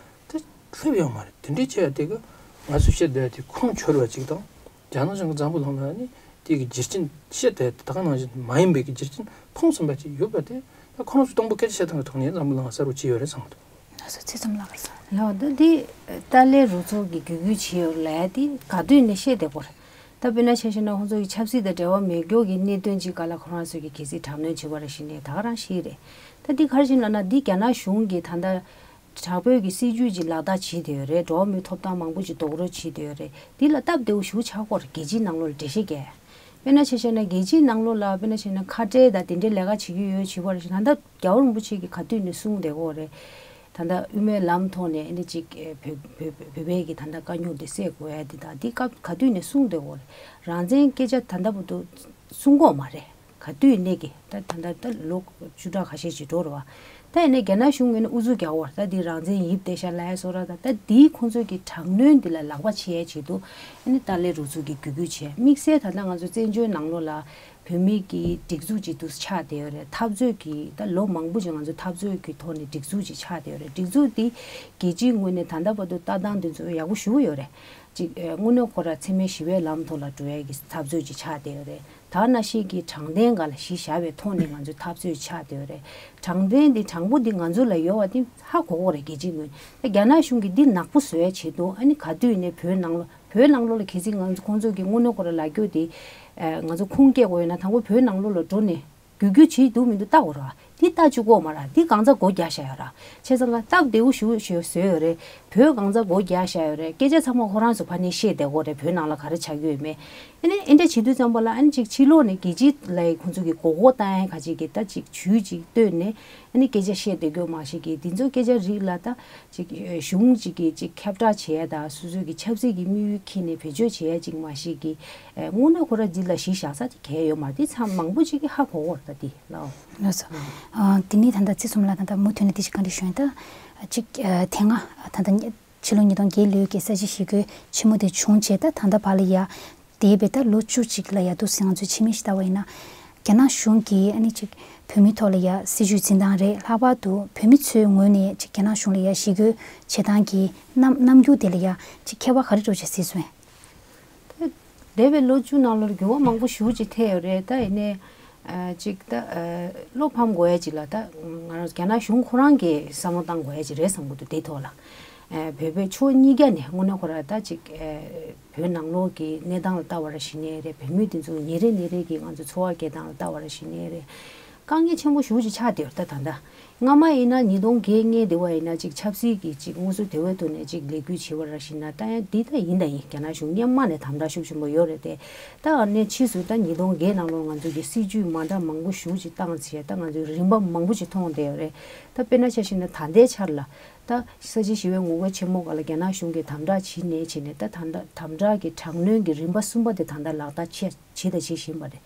དེ་སླེབས་ཡོད་མ་རེད། དེ་འདྲའི་བྱས་ཡ་དེ་གི་ང་ཚོས་བཤད་བསྡད་ཡ་དེ་ཁུངས་འཁྱོལ་བ་ཅིག་དང་། རྒྱ་ནག་གཞུང་གིས་འཛམ་བུ་གླིང་ལ་ནི་དེ་གི་རྒྱུ་རྐྱེན་བཤད་དེ་ད་ག་ནང་བཞིན་མ་ཡིན་པའི་གི་རྒྱུ་རྐྱེན་ཕུང་ཟིན་པ་ཅིག་ཡོད་པ་དེ་ད་ཁོ་རང་ཚོས་དང་པོ་སྐད་ཆ་བཤད་སྟངས་ཀྱི་ཐོག་ནས་འཛམ་བུ་གླིང་ལ་གསལ་པོ་བྱས་ཡོད་རེད་བསམ་གི་འདུག་ལགས་སོ། ཚེ་ཚོམ་ལགས་ཀྱིས། ལགས་ད་འདི་ཏཱ་ལའི་རུ་ཚོགས་ཀྱིས་བརྒྱུད་སྐུལ་བྱས་ཡོད་ལབ་ཡ་དེ་ག་དུས་ནས་བཤད་བསྡད་ཡོད་རེད། ད་དཔེར་ན་ཆ་བཞག་ན་ཁོང་ཚོ་གི་ཆབ་སྲིད་དང་འབྲེལ་བ་མེད་མཁན་གྱི་གནད་དོན་ཅིག་སྒང་ལ་ཁོ་རང་ཚོས་ཀྱི་གལ་སྲིད་དྲག་གནོན་བྱེད་པ་རེད་ཟེར་ནས་ད་ག་རང་ཤེས་རེད། ད་འདི་ག་རེ་ཡིན་ལབ་ན་འདི་རྒྱ་ནག་གཞུང་གིས་ད་ལྟ་དྲག་པོའི་གི་སྲིད་ཇུས་ཅིག་ལག་བསྟར་བྱེད་བསྡད་ཡོད་རེད། འགྲོ་བ་མིའི་ཐོབ་ཐང་མང་པོ་ཅིག་རྡོག་རོལ་བྱེད་བསྡད་ཡོད་རེད། འདི་ལ་སྟབས་བདེ་པོ་ཞེ་པོ་ཆགས་ཀྱི་ཡོད་རེད། རྒྱལ་སྤྱིའི་ནང་ལོགས་ལ་འགྲེལ་བཤད་རྒྱག་དཔེར་ན་ཆ་བཞག་ན་རྒྱལ་སྤྱིའི་ནང་ལོགས་ལ་དཔེར་ན་ཆ་བཞག་ན་ཁ་བྲལ་དང་དེ་འདྲའི་ལས་ཀ་བྱེད་ཀྱི་ཡོད་བྱེད་པ་རེད་ཤག་ད་ལྟ་རྒྱལ་བ་རིན་པོ་ཆེ་གིས་ག་དུས་ནས་གསུངས་བསྡད་ཀྱི་ཡོད་རེད། ད་ལྟ་དབུ་མའི་ལམ་ཐོག་ནས་ཨ་ནི་ཅིག་ཨེ་བོད་བོད་བོད་པའི་གི་ད་ལྟ་དཀའ་རྙོག་འདི་སེལ་དགོས་ཡ་འདི་དང་འདི་སྐབས་ག་དུས་ནས་གསུངས་བསྡད་ཀྱི་ཡོད་རེད། རང་བཙན་སྐད་ཆ་ད་ལྟ་བར་དུ་གསུང་གི་ཡོད་མ་རེད། ག་དུས་ནས་ཀྱི་ད་ད་ལྟ་ད་ལོ་བཅུ་ཕྲག་ཁ་ཤས་ཅིག་འགྲོ་རེད་བ། ད་ཡིན་ནའི་རྒྱ་ནག་གཞུང་ངོས་ནས་ཨུ་ཚུགས་རྒྱག་པ་ད་འདི་རང་བཙན་ཡིབ་བསྡད་ཤག་ལབ་ཡ་བཟོ་འདྲ་ད་ད་འདིའི་ཁོང་ཚོའི་གི་དྲག་གནོན་འདི་ལ་ལག་པ་འཆང་ཡའི་ཆེད་དུ་ཨ་ནི་ཏཱ་ལའི་རུ་ཚོགས་ཀྱིས་བརྒྱུད་སྐུལ་བྱས། དམིགས་བསལ་ད་ལྟ་ང་ཚོ་བཙན་བྱོལ་ནང་ལོགས་ལ་བོད་མི་གི་སྒྲིག་འཛུགས་ཅིག་འདུག་ཆགས་བསྡད་ཡོད་རེད། འཐབ་རྩོད་ཀྱི་ད་ལོ་མང་པོ་ཅིག་ང་ཚོ་འཐབ་རྩོད་ཀྱི་ཐོག་ནས་སྒྲིག་འཛུགས་ཅིག་ཆགས་བསྡད་ཡོད་རེད། སྒྲིག་འཛུགས་འདི་རྒྱལ་སྤྱིའི་ངོས་ནས་ད་ལྟ་བར་དུ་ལྟ་སྟངས་འདི་ཚོ་ཡག་པོ་ཞེ་པོ་ཡོད་རེད། ཅིག་ཨེ་དངོས་གནས་ཁོ་རང་འཚེ་མེད་ཞི་བའི་ལམ་ཐོག་ལ་འགྲོ་ཡས་ཀྱི་འཐབ་རྩོད་ཅིག་ཆགས་བསྡད་ཡོད་རེད། ད་ནང་བཞིན་གྱི་དྲང་བདེན་སྒང་ལ་གཞི་བཞག་པའི་ཐོག་ནས་ང་ཚོའི་འཐབ་རྩོད་ཆགས་བསྡད་ཡོད་རེད། དྲང་བདེན་འདི་དྲང་པོ་འདི་ང་ཚོ་ལ་ཡོད་པ་འདི་ཧ་གོ་གི་རེད། རྒྱལ་སྤྱིའི་ངོས་ད་རྒྱ་ནག་གཞུང་གིས་འདི་ནག་པོ་བཟོ་ཡས་ཆེད་དུ་ཨ་ནི་ག་དུས་ནས་བོད་ནང་ལ་བོད་ནང་ལོགས་ལ་གལ་སྲིད་ང་ཚོ་ཁོང་ཚོ་གི་དངོས་གནས་ཁོ་རང་ལབ་རྒྱུ་དེ་ཨ་ང་ཚོ་ཁུངས་སྐྱེལ་དགོས་ཡོད་ན་དང་པོ་བོད་ནང་ལོགས་ལ་འགྲོ་ནས་རྒྱུ་རྒྱུ་བྱེད་འདུག་མི་འདུག་ལྟ་དགོས་རེད་བ། འདི་ལྟ་བཅུག་གོ་མ་ར། འདི་གང་ཚ་སྒོ་རྒྱག་བཞག་ཡོད་ར། བྱས་ཙང་ང་སྟབས་བདེ་པོ་ཞུ་ཞུ་བཟོས་ཡོད་རེད། བོད་གང་ཚ་སྒོ་རྒྱག་བཞག་ཡོད་རེད། སྐད་ཆ་ཚང་མ་ཁོ་རང་ཚོ་ཕ་ནས་བཤད་བསྡད་གོ་རེད། བོད་ནང་ལ་ག་རེ་ཆགས་ཀྱི་ཡོད་མེད། ཨ་ནི་ཨེ་འདྲ་བྱེད་དུས་ཙམ་པ་ལ་ཨ་ནི་ཅིག་ཕྱི་ལོགས་ནས་རྒྱལ་སྤྱི་ལ་ཁོང་ཚོ་གི་མགོ་སྐོར་བཏང་ཡ་ག་ཅིག་གི་ད་ཅིག་ཇུས་ཅིག་བཏོན་ནས་ཨ་ནི་སྐད་ཆ་བཤད་བསྡད་གོ་མ་ཤེས་ཀྱི་འདི་ཚོ་སྐད་ཆ་རིགས་ལ་ད་ཅིག་གཞུང་ཅིག་གི་ཅིག་ཁྱབ་བསྒྲགས་བྱེད་ཡ་ད་སོ་སོ་གི་ཆབ་སྲིད་ཀྱི་དམིགས་ཡུལ་འཁྱེར་ནས་བེད་སྤྱོད་བྱེད་ཡ་ཅིག་མ་ཤེས་ཀྱི་དངོས་གནས་ཁོ་ར་འདི་ལ་གཞི་བཞག་ས་ཅིག་གལ་ཡོད་མ་རེད། འདི་ཚང་མང་པོ་ཅིག་གི་ཧ་གོ་གོ་རེད། ད་འདི་ལའོ། ལགས་སོ། ཨ། དེ་ནས་ད་ལྟ་ཚེ་གསུམ་ལགས་ད་ལྟ་མུ་མཐུད་ནས་དེ་ཞིག་བཀའ་འདྲི་ཞུ་ཡིན། ད་ཅིག་ཨ། དེ་སྔ་ད་ལྟ་ཕྱི་ལོ་ཉིས་སྟོང་བརྒྱད་ལོའི་གི་ས་བྱི་ཞི་རྒོལ་ཆེན་མོ་དེ་བྱུང་རྗེས་ད་ད་ལྟ་བར་ལ་ཡ་འདས་པའི་ད་ལོ་བཅུ་གཅིག་ལ་ཡ་འདུག་ཟེར་ང་ཚོས་ཕྱི་མིག་ཞིག་ལྟ་བ་ཡིན་ན། རྒྱ་ནག་གཞུང་གིས་ཨ་ནི་ཅིག་བོད་མིའི་ཐོག་ལ་ཡ་སྲིད་བྱུས་འཛིན་སྟངས་རེད། ལྷག་པར་དུ་བོད་མི་ཚོའི་ངོས་ནས་ཅིག་རྒྱ་ནག་གཞུང་ལ་ཡ་ཞི་རྒོལ་བྱེད་སྟངས་ཀྱི་རྣམ་རྣམ་འགྱུར་དེ་ལ་ཡ་ཅིག་ཁྱད་པར་ག་རེ་འདྲ་བོ་ཅིག་གཟིགས་སོང་། ད་འདས་པའི་ལོ་བཅུ་ནང་ལོགས་འགྱུར་བ་མང་པོ་ཞེ་པོ་ཅིག་ཐེབས་ཡོད་རེད། ད་ཡིན་ནའི་ཨ་ཅིག་ད་ཨ་བློ་ཕམ་དགོས་ཡ་ཅིག་ལ་ད་ང་རང་རྒྱ་ནག་གཞུང་ཁོ་རང་གིས་བསམ་བློ་བཏང་དགོས་ཡ་ཅིག་རེད་བསམ་གྱི་འདུག་དེའི་ཐོག་ལ་ཨ་བོད་པའི་ཕྱོགས་གཉིས་ཀ་ནས་དངོས་གནས་ཁོ་རང་ད་ཅིག་ཨ་བོད་ནང་ལོགས་ཀྱི་གནས་སྟངས་ལ་ལྟ་བ་ར་ཞིག་ནས་རེད། བོད་མི་དེ་ཚོ་ཉིན་རེ་ཉིན་རེ་གི་ང་ཚོ་འཚོ་བ་སྐྱེལ་སྟངས་ལ་ལྟ་བ་ར་ཞིག་ནས་རེད། དཀའ་ངལ་ཆེན་པོ་ཞེ་པོ་ཅིག་ཆགས་བསྡད་ཡོད་རེད། ད་ད་ལྟ་སྔ་མ་ཡིན་ན་ཉིས་སྟོང་བརྒྱད་ལྔ་དེ་བ་ཡིན་ན་ཅིག་ཆབ་སྲིད་ཀྱི་ཅིག་དངོས་སུ་དེ་བའི་ཐོག་ནས་ཅིག་ལས་འགུལ་བྱེད་པ་ར་ཞིག་ན་ད་ཡང་འདི་ད་ཡིན་ད་ཡིན། རྒྱ་ནག་གཞུང་སྔོན་མ་ནས་དམ་དྲག་ཤུགས་ཆེན་པོ་ཡོད་རེད་དེ། ད་ཨ་ནེ་ཕྱིས་སུ་ད་ཉིས་སྟོང་བརྒྱད་ནང་ལོགས་ང་ཚོ་གི་སྲིད་ཇུས་མ་འདྲ་མང་པོ་ཞེ་པོ་ཅིག་བཏང་བྱས་ད་ང་ཚོས་རིམ་པ་མང་པོ་ཅིག་མཐོང་བསྡད་ཡོད་རེད། ད་དཔེར་ན་ཆ་བཞག་ན་ད་ལྟའི་ཆར་ལ་ད་ས་བྱི་ཞི་བའི་ངོ་རྒོལ་ཆེན་མོ་སྒང་ལ་རྒྱ་ནག་གཞུང་གིས་དམ་དྲག་བྱས་ནས་བྱས་ནས་ད་དམ་དྲག་དམ་དྲག་གི་དྲག་གནོན་གྱི་རིམ་པ་གསུམ་པ་དེ་ད་ལྟ་ལག་བསྟར་བྱས་བྱས་དང་བྱེད་བཞིན་པ་རེད།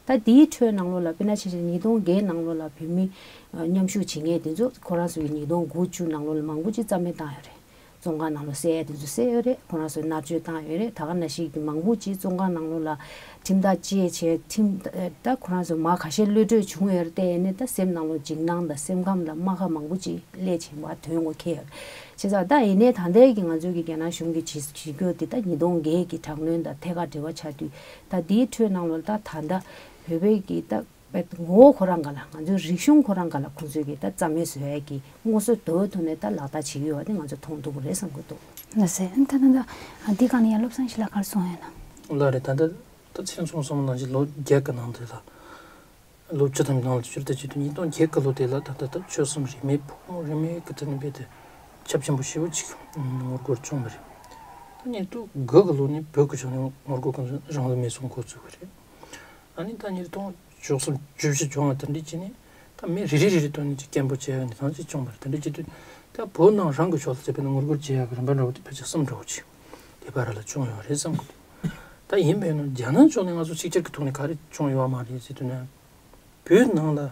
ད་དེའི་ཁྲོད་ནང་ལོགས་ལ་དཔེར་ན་ཆ་བཞག་ཉིས་སྟོང་བརྒྱད་ནང་ལོགས་ལ་བོད་མི་ཨ་མཉམ་ཞུགས་བྱེད་མཁན་དེ་ཚོ་ཁོ་རང་ཚོ་གིས་ཉིས་སྟོང་དགུ་བཅུ་ནང་ལོགས་ལ་མང་པོ་ཅིག་རྩ་མེད་བཏང་ཡོད་རེད། བཙོན་ཁང་ནང་ལོགས་བསད་ཡ་དེ་ཚོ་བསད་ཡོད་རེད། ཁོ་རང་ཚོ་མནར་གཅོད་བཏང་ཡོད་རེད། ད་ག་ནང་བཞིན་གྱི་མང་པོ་ཅིག་བཙོན་ཁང་ནང་ལོགས་ལ་ཁྲིམས་ཐག་བཅད་བྱས་ཁྲིམས་ད་ཁོ་རང་ཚོ་མ་ཁ་ཤས་གློད་གྲོལ་བྱུང་ཡོད་རེད་དེ། ཡིན་ནའི་ད་སེམས་ནང་ལོགས་འཇིགས་སྣང་དང་སེམས་ཁམས་ལ་རྨ་ཁ་མང་པོ་ཅིག་སླེབས་བྱུང་བ་དོན་དངོས་འཁེལ་ཡོད་རེད། བྱས་ཙང་ད་ཡིན་ནའི་ད་ལྟའི་གི་ང་ཚོའི་གི་རྒྱ་ནག་གཞུང་གི་བྱེད་བྱེད་སྒོ་དེ་ད་ཉིས་སྟོང་བརྒྱད་ཀྱི་དྲག་གནོན་དང་ཐད་ཀར་འབྲེལ་བ་ཆགས་དུས་ད་དེའི་ཁྲོད་ནང་ལོགས་ད་ད་ལྟ་བོད་པའི་གི་ད་ངོ་བོ་ཁོ་རང་སྒང་ལ་ང་ཚོའི་རིག་གཞུང་ཁོ་རང་སྒང་ལ་ཁོང་ཚོས་གི་ད་རྩ་མེད་བཟོ་ཡ་གི་དངོས་སུ་དོ་ཐོག་ནས་ད་ལག་བསྟར་བྱེད་ཀྱི་ཡོད་པ་དེ་ང་ཚོས་མཐོང་ཐུབ་ཀྱི་རེད་བསམ་གྱི་འདུག་ལགས་སེ། ཨ་ནི་ད་ད་ད་འདི་སྒང་ལ་ཡང་བློ་བཟང་ཞིག་ལ་ག་རེ་གསུང་ཡོད་ན། ལགས་རེད། ད་ལྟ་ད་ཚེ་རིང་མཚོ་མོ་གསུངས་པ་ནང་བཞིན་ལོ་བརྒྱད་ཀྱི་ནང་དེ་ལ། ལོ་བཅུ་ཐམ་གྱི་ནང་ལ་བསྒྱུར་ཏེ་བྱེད་དུས་ཉིས་སྟོང་བརྒྱད་ཀྱི་ལོ་དེ་ལ་ད་ལྟ་ད་ཆོལ་གསུམ་རིས་མེད་ཕོ་མོ་རིས་མེད་ཀྱི་ཐོག་ནས་རྦད་དེ་ཁྱབ་ཆེན་པོ་ཞེ་པོ་ཅིག་ངོ་རྒོལ་བྱུང་བ་རེད། ད་ཉིས་སྟོང་དགུ་གི་ལོ་ནས་བོད་ཀྱི་ཕྱོགས་ནས་ངོ་རྒོལ་གང་ཚོད་རང་ལ་མེད་སོང་འགོ་བཙུགས་པ་རེད། ཨ་ནི་ད་ཉིས་སྟོང་བཅུ་གསུམ་བཅུ་བཞི་བྱུང་བ་དེ་འདྲ་བྱས་ནས་ད་མི་རེ་རེ་རེ་རེ་ཐོག་ནས་ཅིག་སྐད་འབོད་བྱས་ཡོང་ནས་ཐང་ཅིག་བྱུང་བ་རེད། དེ་འདྲ་བྱེད་དུས་ད་བོད་ནང་རང་གི་ཕྱོགས་ལ་བྱས་པའི་ངོ་རྒོལ་བྱེད་ཡག་གི་རིམ་པ་འདྲ་བོ་དེ་ཕལ་ཆེར་གསུམ་འདྲ་བོ་ཅིག་དེ་བར་ལ་བྱུང་ཡོད་རེད་བསམ་གི་འདུག་ད་ཡིན་པས་ན་རྒྱ་ནག་ཕྱོགས་ནས་ང་ཚོ་ཕྱི་རྒྱལ་གྱི་ཐོག་ནས་ག་རེ་བྱུང་ཡོད་མ་རེད་ཟེར་དུས་ན། བོད་ནང་ལ་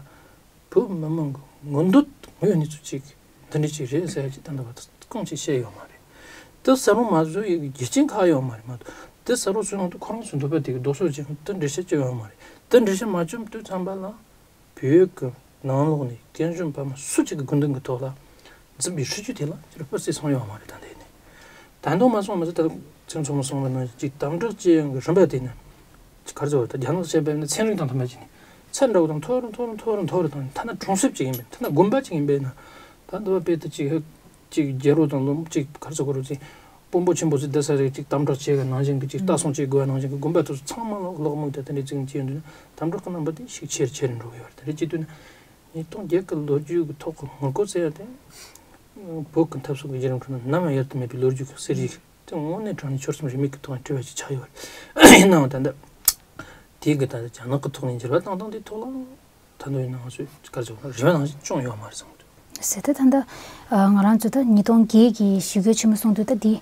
བོད་མི་མང་གི་མངོན་འདོད་དངོས་གནས་ཚུལ་གཅིག་འདི་འདྲ་ཅིག་རེད་ཟེར་ཡ་ཅིག་ད་ལྟ་བར་དུ་རྐང་གཅིག་བཤད་ཡོད་མ་རེད། དེ་གསལ་པོ་མ་བཟོས་ཡོད་རྒྱུ་རྐྱེན་ཁག་ཡོད་མ་རེད་མ་གཏོགས། དེ་གསལ་པོ་བཟོས་ཡོང་དུས་ཁོ་རང་ཚོའི་འདོད་པ་དེ་གི་ལྡོག་ཕྱོགས་ཅིག་དེ་འགྲེལ་བཤད་བྱས་ཡོད་མ་རེད། དེ་འགྲེལ་བཤད་མ་བྱས་དུས་ཙམ་པ་ལ་བོད་ཀྱི་ནང་ལོགས་ནས་སྐད་འཇོན་ཕ་མ་སུ་གཅིག་གི་དགོས་འདུན་གྱི་ཐོག་ལ་འཛིན་པའི་སྲིད་ཇུས་དེ་ལ་ཅིག་སྤུ་སྲིད་སོང་ཡོད་མ་རེད། ད་ལྟ་ནས་ད་དུང་མ་སོང་མ་ཟད་ད་ཚེ་རིང་མཚོ་མོ་གསུངས་པ་ནང་བཞིན་ཅིག་དམ་དྲག་བྱེད་ཡོང་གི་རིམ་པ་དེ་ནི་ག་རེ་ཟེར་བ་ད་རྒྱ་ནག་བཤད་པ་ཡིན་ན་ཚན་རིག་དང་མཐུན་པ་ཅིག་ནས་ཚད་འདྲ་བོ་དང་མཐོ་རུ་མཐོ་རུ་མཐོ་རུ་མཐོ་རུ་བཏང་ཐ་ན་གྲོང་གསེབ་ཅིག་ཡིན་པས་ཐ་ན་དགོན་པ་ཅིག་ཡིན་པས་ན་ད་འདི་བ་དཔེ་དེ་ཅིག་ཅིག་རྒྱལ་པོ་དང་ལོ་ཅིག་ག་རེ་ཟེར་དགོས་རེད་ཅིག་དཔོན་པོ་ཆེན་པོ་ཚོས་བསྡད་ས་རེད། ཅིག་དམ་དྲག་བྱེད་དགོས་ནང་བཞིན་གྱི་ཅིག་ལྟ་སྲུང་བྱེད་དགོས་ནང་བཞིན་གྱི་དགོན་པ་དེ་ཚོ་ཚང་མ་ལ་གློག་སྨུག་དང་དེ་འདྲའི་ཅིག་བྱས་ཡོང་དུས་ན་དམ་དྲག་གི་རྣམ་པ་དེ་ཤུགས་ཆེ་རུ་ཆེ་རུ་འགྲོ་གི་ཡོད་རེད། དེ་འདྲ་བྱེད་དུས་ན་ཉིས་སྟོང་བརྒྱད་ཀྱི་ལོ་རྒྱུས་ཀྱི་ཐོག་གི་ངོ་རྒོལ་ཟེར་ཡ་དེ། བོད་ཀྱི་འཐབ་རྩོད་ཀྱི་བརྒྱུད་རིམ་ཁྲོད་ན་ནམ་ཡང་ཡལ་དུ་མེད་པའི་ལོ་རྒྱུས་ཀྱི་གསེར་ཡིག་དེ་དངོས་གནས་དྲང་གནས་ཆོལ་གསུམ་རིས་མེད་ཀྱི་ཐོག་ནས་བྲིས་པ་ཞིག་ཆགས་ཡོད་རེད། ཡིན་ནའང་ད་ལྟ་དེའི་གི་ད་ལྟ་རྒྱ་ནག་གི་ཐོག་ནས་འགྱུར་བ་བཏང་སྟངས་དེའི་ཐོག་ལ། ད་དུང་ཡིན་ནའང་ཚོས་ག་རེ་ཟེར་དགོས་ན་རེ་བ་ནང་བཞིན་བྱུང་ཡོད་མ་རེད་བསམ་གྱི་འདུག་ཟེར་ཏེ། ད་ལྟ་ང་རང་ཚོ་ད་ཉིས་སྟོང་བརྒྱད་ཀྱི་ཞི་རྒོལ་ཆེན་མོ་གསུང་དུས་ད་འདི་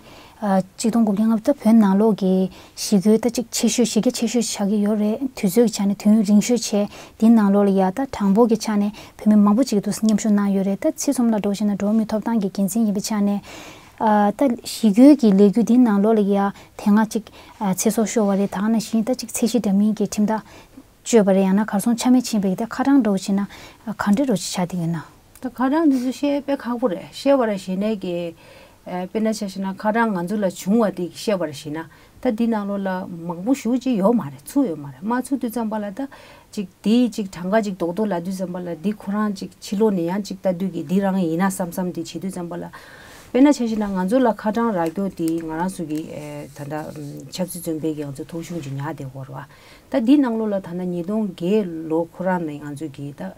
གཅིག་སྟོང་དགུ་བརྒྱ་ལྔ་བཅུ་ད་བོད་ནང་ལོགས་ཀྱི་ཞི་རྒོལ་ད་ཅིག་ཆེ་ཤོས་གཞི་རྒྱ་ཆེ་ཤོས་ཆགས་ཀྱི་ཡོད་རེད། དུས་ཚོད་ཀྱི་ཆ་ནས་དུས་ཡུན་རིང་ཤོས་བྱས་འདི་ནང་ལོགས་ལ་ཡ་ད་གྲངས་འབོར་གྱི་ཆ་ནས་བོད་མི་མང་པོ་ཅིག་ཏུ་མཉམ་ཞུགས་གནང་ཡོད་རེད། ད་ཚིག་གསུམ་ལ་འགྲོ་བཞིན་ན་འགྲོ་བ་མིའི་ཐོབ་ཐང་གི་འགན་འཛིན་ཡིན་པའི་ཆ་ནས་ད་ཞི་རྒོལ་གྱི་ལས་འགུལ་འདི་ནང་ལོགས་ལ་ཡ་དེ་སྔ་ཅིག་ཚེ་སྲོག་ཤོར་བ་རེད། ད་ནང་བཞིན་ད་ཅིག་ཚད་གཞི་འདྲ་མིན་གྱི་ཁྲིམས་ཐག་གཅོད་པ་རེད། ཡང་ན་གར་སོང་ཆ་མེད་ཕྱིན་པའི་ད་ཁ་གྲངས་འདྲ་བོ་བྱས་ན་ག་འདྲ་འདྲ་བོ་ཅིག་ཆགས་བསྡད་ཡོད་ན། ད་ཁ་གྲངས་འདི་ཚོ་བཤད་དཔེ་ཁག་པོ་རེད། བཤད་པ་ར་ཞེ་ནས་ཀྱི་ཨ་དཔེར་ན་ཆ་བཞག་ན་ཁ་གྲངས་ང་ཚོ་ལ་བྱུང་བ་དེ་བཤད་པ་ར་ཞེ་ན་ད་འདི་ནང་ལོགས་ལ་མང་པོ་ཞེ་ཅིག་ཡོད་མ་རེད། ཚུད་ཡོད་མ་རེད། མ་ཚུད་དུས་ཙམ་པ་ལ་ད་ཅིག་དེ་ཅིག་གྲངས་ཀ་ཅིག་རྡོག་རྡོག་ལབ་དུས་ཙམ་པ་ལ་འདི་ཁོ་རང་ཅིག་ཕྱི་ལོགས་ནས་ཡང་ཅིག་ལྟ་དུས་ཀྱི་འདི་རང་ཡིན་ན་བསམ་བསམ་དེ་བྱེད་དུས་ཙམ་པ་ལ་དཔེར་ན་ཆ་བཞག་ན་ང་ཚོ་ལ་ཁ་གྲངས་རག་རྒྱུ་དེ་ང་རང་ཚོ་གི་ཨ་ད་ལྟ་ཨམ་ཆབ་སྲིད་བཙོན་པའི་གི་ང་ཚོ་ཐོ་གཞུང་ཅིག་ཉར་བསྡད་ཡོད་རེད་བ། ད་འདི་ནང་ལོགས་ལ་ད་ལྟ་ཉིས་སྟོང་བརྒྱད་ལོ་ཁོ་རང་ནས་ང་ཚོས་ཀྱི་ད་ཨ་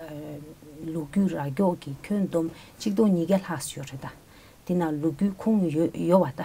ལོ་རྒྱུས་རག་མགྱོགས་ཀྱི་ཁྱོན་བསྡོམས་ཆིག་སྟོང་ཉིས་བརྒྱ་ལྷག་ཙམ་ཡོད་རེད། ད་འདི་ནང་ལོ་རྒྱུས་ཁུངས་ཡོད་ཡོད་པ་ད་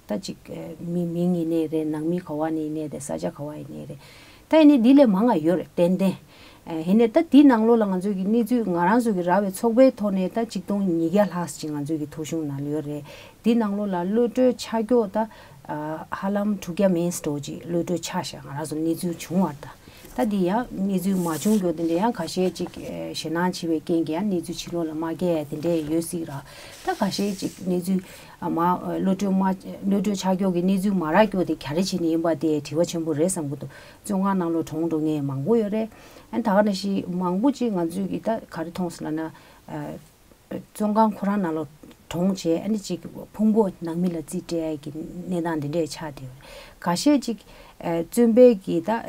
ད་ཅིག་ཨ་མི་མིང་ཡིན་ནའི་རེད། ནང་མི་ག་བ་ནས་ཡིན་ནའི་རེད། ས་ཆ་ག་བ་ཡིན་ནའི་རེད། ད་ཡིན་ནའི་འདི་ལས་མང་ང་ཡོད་རེད་ཏན་ཏན། ཨ་ཡིན་ནའི་ད་འདི་ནང་ལོགས་ལ་ང་ཚོས་ཀྱི་གནས་ཚུལ་ང་རང་ཚོ་གི་རག་པའི་ཚོགས་པའི་ཐོག་ནས་ད་ཆིག་སྟོང་ཉིས་བརྒྱ་ལྷག་ཙམ་ང་ཚོའི་གི་ཐོ་གཞུང་ནང་ལ་ཡོད་རེད། འདི་ནང་ལོགས་ལ་གློད་གྲོལ་ཆགས་མགྱོགས་ད། ཨ་ཧ་ལམ་དྲུག་བརྒྱ་མན་ཙམ་འགྲོ་ཅིག་གློད་གྲོལ་ཆགས་ཤག་ང་རང་ཚོ་གནས་ཚུལ་བྱུང་བར་ད། ད་འདི་ཡང་གནས་ཚུལ་མ་བྱུང་མགྱོགས་དེ་འདྲ་ཡང་ཁ་ཤས་ཅིག་ཨ་ཞེད་སྣང་ཆེ་བའི་རྐྱེན་གྱིས་ཡང་གནས་ཚུལ་ཕྱི་ལོགས་ལ་མ་བསྐྱལ་ཡ་དེ་འདྲ་ཡོད་སྲིད་ར། ད་ཁ་ཤས་ཅིག་གནས་ཚུལ་ཨ་མ་ཨ་གློད་གྲོལ་མ་གློད་གྲོལ་ཆགས་མགྱོགས་ཀྱི་གནས་ཚུལ་མ་རག་མགྱོགས་དེ་ག་རེ་བྱས་ནས་ཡིན་པ་དེ་དྲི་བ་ཆེན་པོ་རེད་བསམ་གྱི་འདུག་བཙོན་ཁང་ནང་ལོགས་གྲོངས་འགྲོ་མཁན་མང་པོ་ཡོད་རེད། ཨ་ད་ག་ནང་བཞིན་མང་པོ་ཅིག་ང་ཚོས་ཀྱི་ད་ག་རེ་མཐོང་སོང་ལབ་ན་ཨ། བཙོན་ཁང་ཁོ་རང་ནང་ལ་གྲོངས་བྱས་ཨ་ནི་ཅིག་ཕུང་པོ་ནང་མི་ལ་རྩིས་སྤྲད་ཡ་གི་གནས་སྟངས་འདི་འདྲས་ཆགས་བསྡད་ཡོད་རེད། ཁ་ཤས་ཅིག་ཨ་བཙོན་པའི་གི་ད་ཨ་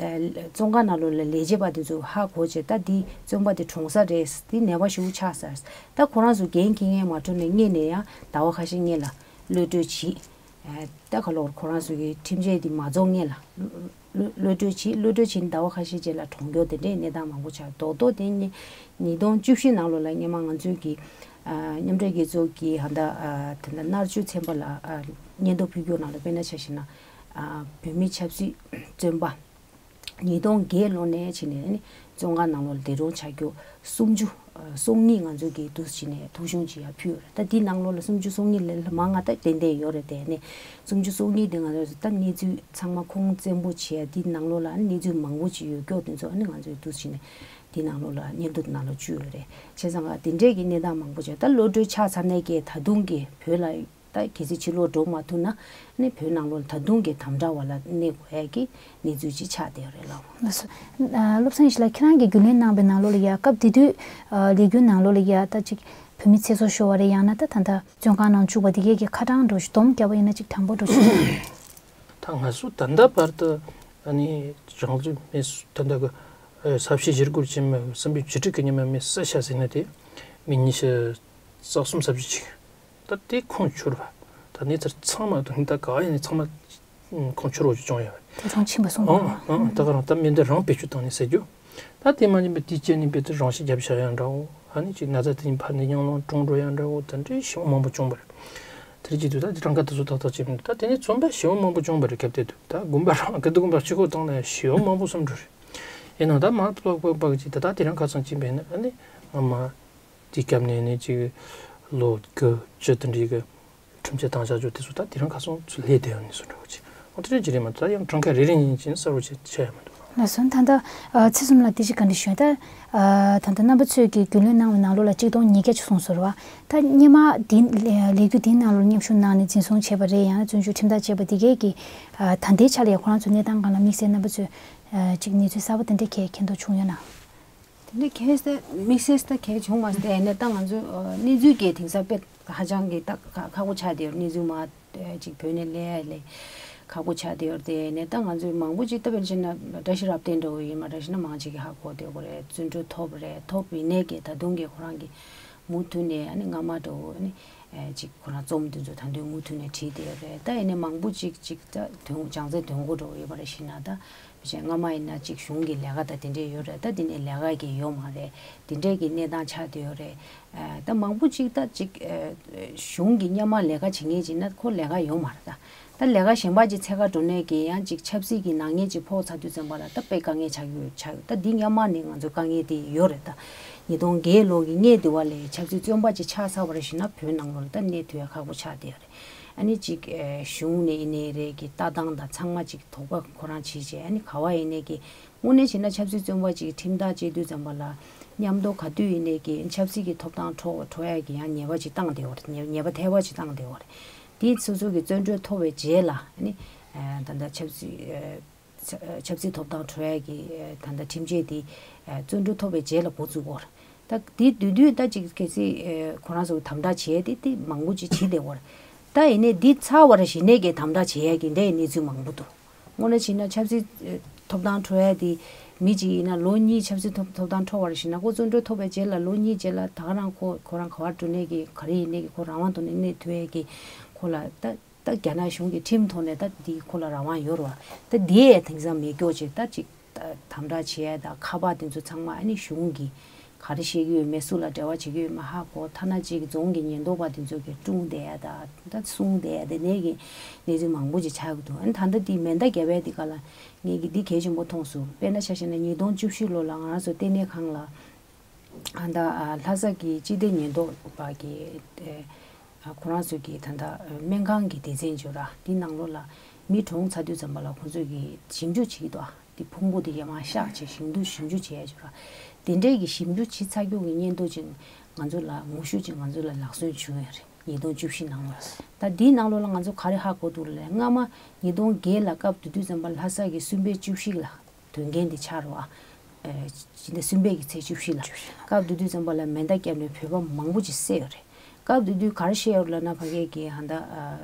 བཙོན་ཁང་ནང་ལོགས་ལ་ལས་བྱེད་པ་དེ་ཚོ་ཧ་གོ་བྱས་ད་འདི་བཙོན་པ་དེ་གྲོངས་ས་རེད། འདི་ནད་པ་ཞེ་པོ་ཆགས་ས་རེད། ད་ཁོ་རང་ཚོ་འགན་འཁྱེར་མཁན་མ་ཐོན་ནས་སྔོན་ནས་ཡང་ཟླ་བ་ཁ་ཤས་སྔོན་ལ་གློད་གྲོལ་བྱེད། ཨ་ད་ག་ལོར་ཁོ་རང་ཚོ་གི་ཁྲིམས་ཆད་འདི་མ་རྫོགས་སྔོན་ལ། གློད་གློད་གློད་གྲོལ་བྱས། གློད་གྲོལ་བྱས་ནས་ཟླ་བ་ཁ་ཤས་རྗེས་ལ་གྲོངས་མགྱོགས་དེ་འདྲའི་གནས་སྟངས་མང་པོ་ཆགས། རྡོག་རྡོག་དེ་ཉིས་ཉིས་སྟོང་བཅུ་བཞི་ནང་ལོགས་ལ་སྔོན་མ་ང་ཚོའི་གི་ཨ་མཉམ་འབྲེལ་རྒྱལ་ཚོགས་ཀྱི་ཧ་ད་ཨ་དེ་འདྲ་མནར་གཅོད་ཚན་པ་ལ་ཨ་སྙན་ཐོ་ཕུལ་རྒྱུ་ནང་ལ་དཔེར་ན་ཆ་བཞག་ན་ཨ་བོད་མི་ཆབ་སྲིད་བཙོན་པ་ཉིས་སྟོང་བརྒྱད་ལོ་ནས་བྱས་ནས་ནི་བཙོན་ཁང་ནང་ལོགས་ལ་བསྡད་རུང་ཆ་རྒྱུ་སུམ་ཅུ་སོ་གཉིས་ང་ཚོ་གིས་འདུག་བྱས་ནས་ཐོ་གཞུང་ཅིག་ཡར་ཕུལ་ཡོད་རེད། ད་འདི་ནང་ལོགས་ལ་སུམ་ཅུ་སོ་གཉིས་ལས་མང་ང་ད་ཏན་ཏན་ཡོད་རེད། དེ་ནས་སུམ་ཅུ་སོ་གཉིས་དེ་ང་ཚོས་ད་གནས་ཚུལ་ཚང་མ་ཁུངས་བཙན་པོ་བྱས། འདི་ནང་ལོགས་ལ་གནས་ཚུལ་མང་པོ་ཅིག་ཡོད་མགྱོགས་དེ་ཚོ་ཨ་ནི་ང་ཚོས་འདུག་བྱས་ནས་འདི་ནང་ལོགས་ལ་སྙན་ཐོ་ནང་ལ་བཅུག་ཡོད་རེད། བྱས་ཙང་ང་དེ་འདྲས་ཀྱི་གནས་སྟངས་མང་པོ་བྱས། ད་གློད་གྲོལ་ཆགས་ཚར་ནས་ཀྱི་ད་དུང་གི་བོད་ལ་ད་གལ་སྲིད་ཕྱི་ལོགས་འགྲོ་མ་ཐུབ་ན་ནི་བོད་ནང་ལོགས་ད་དུང་གི་དམ་དྲག་བ་ལ་གནས་དགོས་ཡ་གི་གནས་ཚུལ་ཅིག་ཆགས་བསྡད་ཡོད་རེད་ལགས། ལགས་སོ། ཨ་བློ་བཟང་ཡེ་ཤེས་ལགས། ཁྱེད་རང་གིས་རྒྱུས་ལོན་གནང་བའི་ནང་ལོགས་ལ་ཡ་སྐབས་དེ་དུས་ཨ་ལས་འགུལ་ནང་ལོགས་ལ་ཡ་ད་ཅིག་བོད་མི་ཚེ་སྲོག་ཤོར་བ་རེད། ཡང་ན་ད་ད་ལྟ་བཙོན་ཁང་ནང་བཅུག་པ་དེ་གས་ཀྱི་ཁ་གྲངས་འགྲོ་ཞིག་སྡོམ་བརྒྱབ་པ་ཡིན་ན་ཅིག་གྲངས་འབོར་འགྲོ་ཞིག་ད་ང་ཚོ་ད་ལྟ་བར་དུ་ཨ་ནི་རང་ལུས་མེ་ད་ལྟ་གི་ཨ་ས་བྱི་ཞི་རྒོལ་ཆེན་མོ་གསུམ་པའི་བཅུ་དྲུག་གི་ཉི་མ་མེ་བསད་ཤག་ཟེར་ན་དེ་མི་ཉི་ཤུ་རྩ་གསུམ་ས་བྱི་ཅིག་ད་དེ་ཁོང་ཆོར་བ། ད་གནས་ཚུལ་ཚང་མ་དང་ད་ག་ཡིན་ཚང་མ་ཁོང་ཆོར་བ་ཅིག་བྱུང་ཡོད་པ། དེ་གྲོངས་ཕྱིན་པ་སོང་ཨང་ཨང་། ད་ག་རང་ད་མི་འདི་རང་བེད་སྤྱོད་བཏང་ནས་ཟེར་རྒྱུ། ད་དེ་མ་ཡིན་པའི་དེ་སྐྱེས་ནས་བེད་དུ་རང་ཤི་རྒྱབ་བཞག་ཡང་འདྲ་བོ། ཨ་ནི་ཅིག་ན་ཚ་དེ་ཡིན་ཕར་ནས་ཡང་ལོང་གྲོངས་འགྲོ་ཡང་འདྲ་བོ། ད་འདྲའི་ཞེ་པོ་མང་པོ་བྱུང་བ་རེད། དེ་རིགས་ཀྱི་དུས་ད་དེ་གྲངས་ཀ་དེ་ཚོ་ཏག་ཏག་ཅིག་མི་འདུག་ད་དེ་ནས་བཙོན་པ་ཞེ་པོ་མང་པོ་བྱུང་བ་རེད། སྐབས་དེ་དུས་ད་དགོན་པ་རང་གི་དགོན་པ་གཅིག་པོ་བཏང་ན་ཡང་ཞེ་པོ་མང་པོ་སུམ་འགྲོ་རེད། ཡིན་ནའང་ད་མ་པག་པག་པག་ཅིག་ད་ད་དེ་རིང་ཁ་སང་ཅིག་བས་ན་ཨ་ནི་ང་མ། དེའི་སྐབས་ནས་ནི་ཅིག་ལོ་དགུ་བཅུ་དེ་འདྲའི་གི་ཁྲིམས་ཆད་བཏང་བཞག་རྒྱུ་དེ་ཚོ་ད་དེ་རིང་ཁ་སང་ཚུར་སླེབས་བསྡད་ཡོད་ནི་སུ་འདྲ་བོ་ཅིག་འོ་དེ་འདྲ་ཅིག་རེད་མ་གཏོགས་ད་ཡང་གྲངས་ཀ་རེ་རེ་ཉིན་གཅིག་གསལ་བོ་ཅིག་ཆགས་ཡོད་མི་འདུག་ལགས་སོ། ད་ལྟ་ཨ་ཚེ་གསུམ་ལགས་དེ་ཅིག་བཀའ་འདྲི་ཞུ། ད་ཨ་ད་ལྟ་རྣམ་པ་ཚོས་ཀྱི་རྒྱུས་ལོན་གནང་བའི་ནང་ལོགས་ལ་གཅིག་སྟོང་ཉིས་བརྒྱ་ཅིག་གསུངས་སོང་རེད་བ། ད་སྔོན་མ་འདི་ལས་ལས་འགུལ་འདིའི་ནང་ལོགས་མཉམ་ཞུགས་གནང་ནས་འཛིན་བཟུང་བྱས་པ་རེད། ཡང་ན་བཙོན་འཇུག་ཁྲིམས་ཐག་བཅད་པ་འདི་གས་ཀྱི་ཨ་ད་ལྟའི་ཆ་ལ་ཡང་ཁོ་རང་ཚོའི་གནས་སྟངས་སྒང་ལ་དམིགས་བསལ་རྣམ་པ་ཚོས་ཨ་ཅིག་གནས་ཚུལ་གསར་པ་དེ་འདྲ་གས་མཁྱེན་རྟོགས་བྱུང་ཡོད་ན། དེ་འདྲའི་ཁེས་དེ་དམིགས་བསལ་ད་གལ་བྱུང་མ་སྟེ་ནས་ད་ང་ཚོའི་ཨ་གནས་ཚུལ་གྱི་དེང་སང་དཔེ་ཧ་ཅང་གི་ད་ཁ་ཁག་པོ་ཆགས་བསྡད་ཡོད། གནས་ཚུལ་མ་ཨ་ཅིག་བོད་ནས་སླེབས་ཡ་ལས་ཁག་པོ་ཆགས་བསྡད་ཡོད། དེ་ནས་ད་ང་ཚོའི་མང་པོ་ཅིག་ད་དཔེར་བྱས་ན་བཀྲ་ཤིས་རབ་བརྟན་འདྲ་བོ་ཡིན་མ་བཀྲ་ཤིས་ན་མང་ཅིག་གིས་ཧ་གོ་བསྡད་ཡོད་རེད། བཙོན་གྲོལ་ཐོབ་རེད། ཐོབ་ཡིན་ནས་ཀྱི་ད་དུང་གི་ཁོ་རང་གི་མུ་མཐུད་ནས་ཨ་ནི་སྔ་མ་འདྲ་བོ་ཨ་ནི་ ཅིག་ཁོ་རང་རྩོམ་དེ་ཚོ་ད་དུང་མུ་མཐུད་ནས་བྲིས་བསྡད་ཡོད་རེད། ད་ཡིན་ནའི་མང་པོ་ཅིག་ཅིག་ད་དོན་སྦྱང་ཚན་དོན་གོ་འགྲོ་ཡོད་པ་རེད་ཤི་ན། ད་བྱས་སྔ་མ་ཡིན་ན་ཅིག་གཞུང་གི་ལས་ཀ་ད་དེ་འདྲས་ཡོད་རེད། ད་དེ་ནས་ལས་ཀ་གི་ཡོད་མ་རེད། དེ་འདྲས་ཀྱི་གནས་སྟངས་ཆགས་བསྡད་ཡོད་རེད། ད་མང་པོ་ཅིག་ད་ཅིག་གཞུང་གི་སྔ་མ་ལས་ཀ་བྱེད་མཁན་ཅིག་ན་ཁོ་ལས་ཀ་ཡོད་མ་རེད། ད་ད་ལས་ཀ་གཞན་པ་ཅིག་འཚོལ་ག་འགྲོ་ནས་ཀྱི་ཡང་ཅིག་ཆབ་སྲིད་ཀྱི་ནག་ཉེས་ཅིག་ཕོག་ཚར་དུས་ཙམ་པ་ལ་ད་དཔེ་དཀའ་ངལ་ཆགས་ཡོད་ཆགས་ཡོད། ད་འདི་སྔ་མ་ནས་ང་ཚོ་དཀའ་ངལ་དེ་ཡོད་རེད། ད་ཉིས་སྟོང་བརྒྱད་ལོ་གི་སྔས་དེ་བ་ལས་ཆབ་སྲིད་བཙོན་པ་ཅིག་ཆགས་ཚར་བ་རེད་ཤི་ན་བོད་ནང་ལོགས་ལ་ད་གནས་ཐུབ་ཡ་ཁག་པོ་ཆགས་བསྡད་ཡོད་རེད། ཨ་ནི་ཅིག་གཞུང་ནས་ཡིན་ནའི་རེད་ཀྱི་ལྟ་སྟངས་དང་ཚང་མ་ཅིག་དོགས་པ་ཁོ་རང་བྱེད་བྱས། ཨ་ནི་ག་བ་ཡིན་ནའི་ཀྱི་དངོས་གནས་བྱས་ན་ཆབ་སྲིད་བཙོན་པ་ཅིག་ཁྲིམས་ཐག་བཅད་དུས་ཙམ་པ་ལ་མཉམ་དུ་ག་དུས་ཡིན་ནའི་ཀྱི་ཆབ་སྲིད་ཀྱི་ཐོབ་ཐང་འཕྲོག་འཕྲོག་ཡ་གི་ཡང་ཉེས་པ་ཅིག་བཏང་བསྡད་ཡོད་རེད། ཉེས་ཉེས་པ་ཐལ་བ་ཅིག་བཏང་བསྡད་ཡོད་རེད། དེ་སོ་སོ་གི་བཙོན་གྲོལ་ཐོབ་པའི་རྗེས་ལ་ཨ་ནི་ད་ལྟ་ཆབ་སྲིད་ཆབ་སྲིད་ཐོབ་ཐང་འཕྲོག་ཡ་གི་ད་ལྟ་ཁྲིམས་ཆད་དེ་བཙོན་གྲོལ་ཐོབ་པའི་རྗེས་ལ་འགོ་བཙུགས་ཡོད་རེད། ད་དེ་དུས་དུས་ད་ཅིག་གལ་སྲིད་ཁོ་རང་ཚོ་དམ་དྲག་བྱས་ཏེ་དེ་མང་པོ་ཅིག་བྱེད་བསྡད་ཡོད་རེད། ད་ཡིན་ནའི་འདི་ཚར་བ་རེད་ཤི་ནའི་གི་དམ་དྲག་བྱེད་ཡ་གི་འདྲའི་གནས་ཚུལ་མང་པོ་འདུག་དངོས་གནས་བྱས་ན་ཆབ་སྲིད་ཐོབ་ཐང་འཕྲོག་ཡ་དེ་མི་གཅིག་ཡིན་ན་ལོ་གཉིས་ཆབ་སྲིད་ཐོབ་ཐོབ་ཐང་འཕྲོག་པ་རེད་ཤི་ན་ཁོ་བཙོན་གྲོལ་ཐོབ་པའི་རྗེས་ལ་ལོ་གཉིས་རྗེས་ལ་ད་ག་རང་ཁོ་ཁོ་རང་ག་བར་འགྲོ་ནས་ཀྱི་ག་རེ་ཡིན་ནས་ཀྱི་ཁོ་རང་དབང་ཐོག་ནས་གནས་ཐུབ་ཡ་གི་ཁོ་ལ་ད་ད་རྒྱ་ནག་གཞུང་གི་ཁྲིམས་ཐོག་ནས་ད་འདི་ཁོ་ལ་རང་དབང་ཡོད་རེད་བ། ད་འདི་ཡས་དེང་སང་མེད་སྐྱོ་ཅིག་ད་ཅིག་དམ་དྲག་བྱེད་ཡ་ད་ཁ་པར་དེ་ཚོ་ཚང་མ་ཨ་ནི་གཞུང་གི་ག་རེ་བཤད་ཀྱི་ཡོད་མེད་སུ་ལ་འབྲེལ་བ་བྱེད་ཀྱི་ཡོད་མེད་ཧ་གོ། ཐ་ན་ཅིག་རྫོང་གི་ཉེན་རྟོག་པ་དེ་ཚོ་གི་སྲུང་བསྡད་ཡ་ད་ད་སྲུང་བསྡད་ཡ་དེ་ནས་ཀྱི་གནས་ཚུལ་མང་པོ་ཅིག་ཆགས་ཀྱི་འདུག་ཨ་ནི་ད་ལྟ་འདི་མེ་མདའ་བརྒྱབ་ཡ་དེ་ག་ལ་ངས་ཀྱི་འདི་གལ་ཆེན་པོ་མཐོང་སོང་། དཔེར་ན་ཆ་བཞག་ན་ཉིས་སྟོང་བཅུ་བཞི་ལོ་ལ་ང་རང་ཚོ་ལྟེ་གནས་ཁང་ལ་ཨ་ད་ལྷ་ས་གི་སྤྱི་བདེ་ཉེན་རྟོག་པ་གི་ཨ་ཁོ་རང་ཚོ་གི་ད་ལྟ་སྨན་ཁང་གི་སྡེ་ཚན་ཅིག་ཡོད་ར། འདི་ནང་ལོགས་ལ་མི་གྲོངས་ཚར་དུས་ཙམ་པ་ལ་ཁོ་ཚོས་གི་ཞིབ་འཇུག་བྱེད་ཀྱི་འདུག་ཨ་འདི་ཕུང་པོ་འདི་ཡར་མར་གཤགས་བྱས་ཞིབ་འཇུག་ཞིབ་འཇུག་བྱས་ཡ་ཅིག་ཡོད་ར། དེ་འདྲའི་གི་ཞིབ་འཇུག་བྱེད་ཚར་རྒྱུ་གི་སྙན་ཐོ་ཅིག་ང་ཚོ་ལ་ངོ་ཤུགས་ཅིག་ང་ཚོ་ལ་ལག་སོན་བྱུང་ཡོད་རེད། ཉིས་སྟོང་བཅུ་བཞི་ནང་ལོགས་ལ། ད་འདིའི་ནང་ལོགས་ལ་ང་ཚོ་ག་རེ་ཧ་གོ་འདུག་ལབ་ན། སྔ་མ་ཉིས་སྟོང་བརྒྱད་ལ་སྐབས་དེ་དུས་ཙམ་པ་ལྷ་ས་གི་གསུམ་པའི་བཅུ་བཞི་ལ་དོན་རྐྱེན་དེ་ཆགས་རེད་བ། ཨ་སྤྱི་ཟླ་གསུམ་པའི་གི་ཚེས་བཅུ་བཞི་ལ། སྐབས་དེ་དུས་ཙམ་པ་ལ་མེ་མདའ་བརྒྱབ་ནས་བོད་པ་མང་པོ་ཅིག་བསད་ཡོད་རེད། སྐབས་དེ་དུས་ག་རེ་བཤད་ཡོད་ལབ་ན་ཕ་གི་གི་ཧ་ད་ཨ་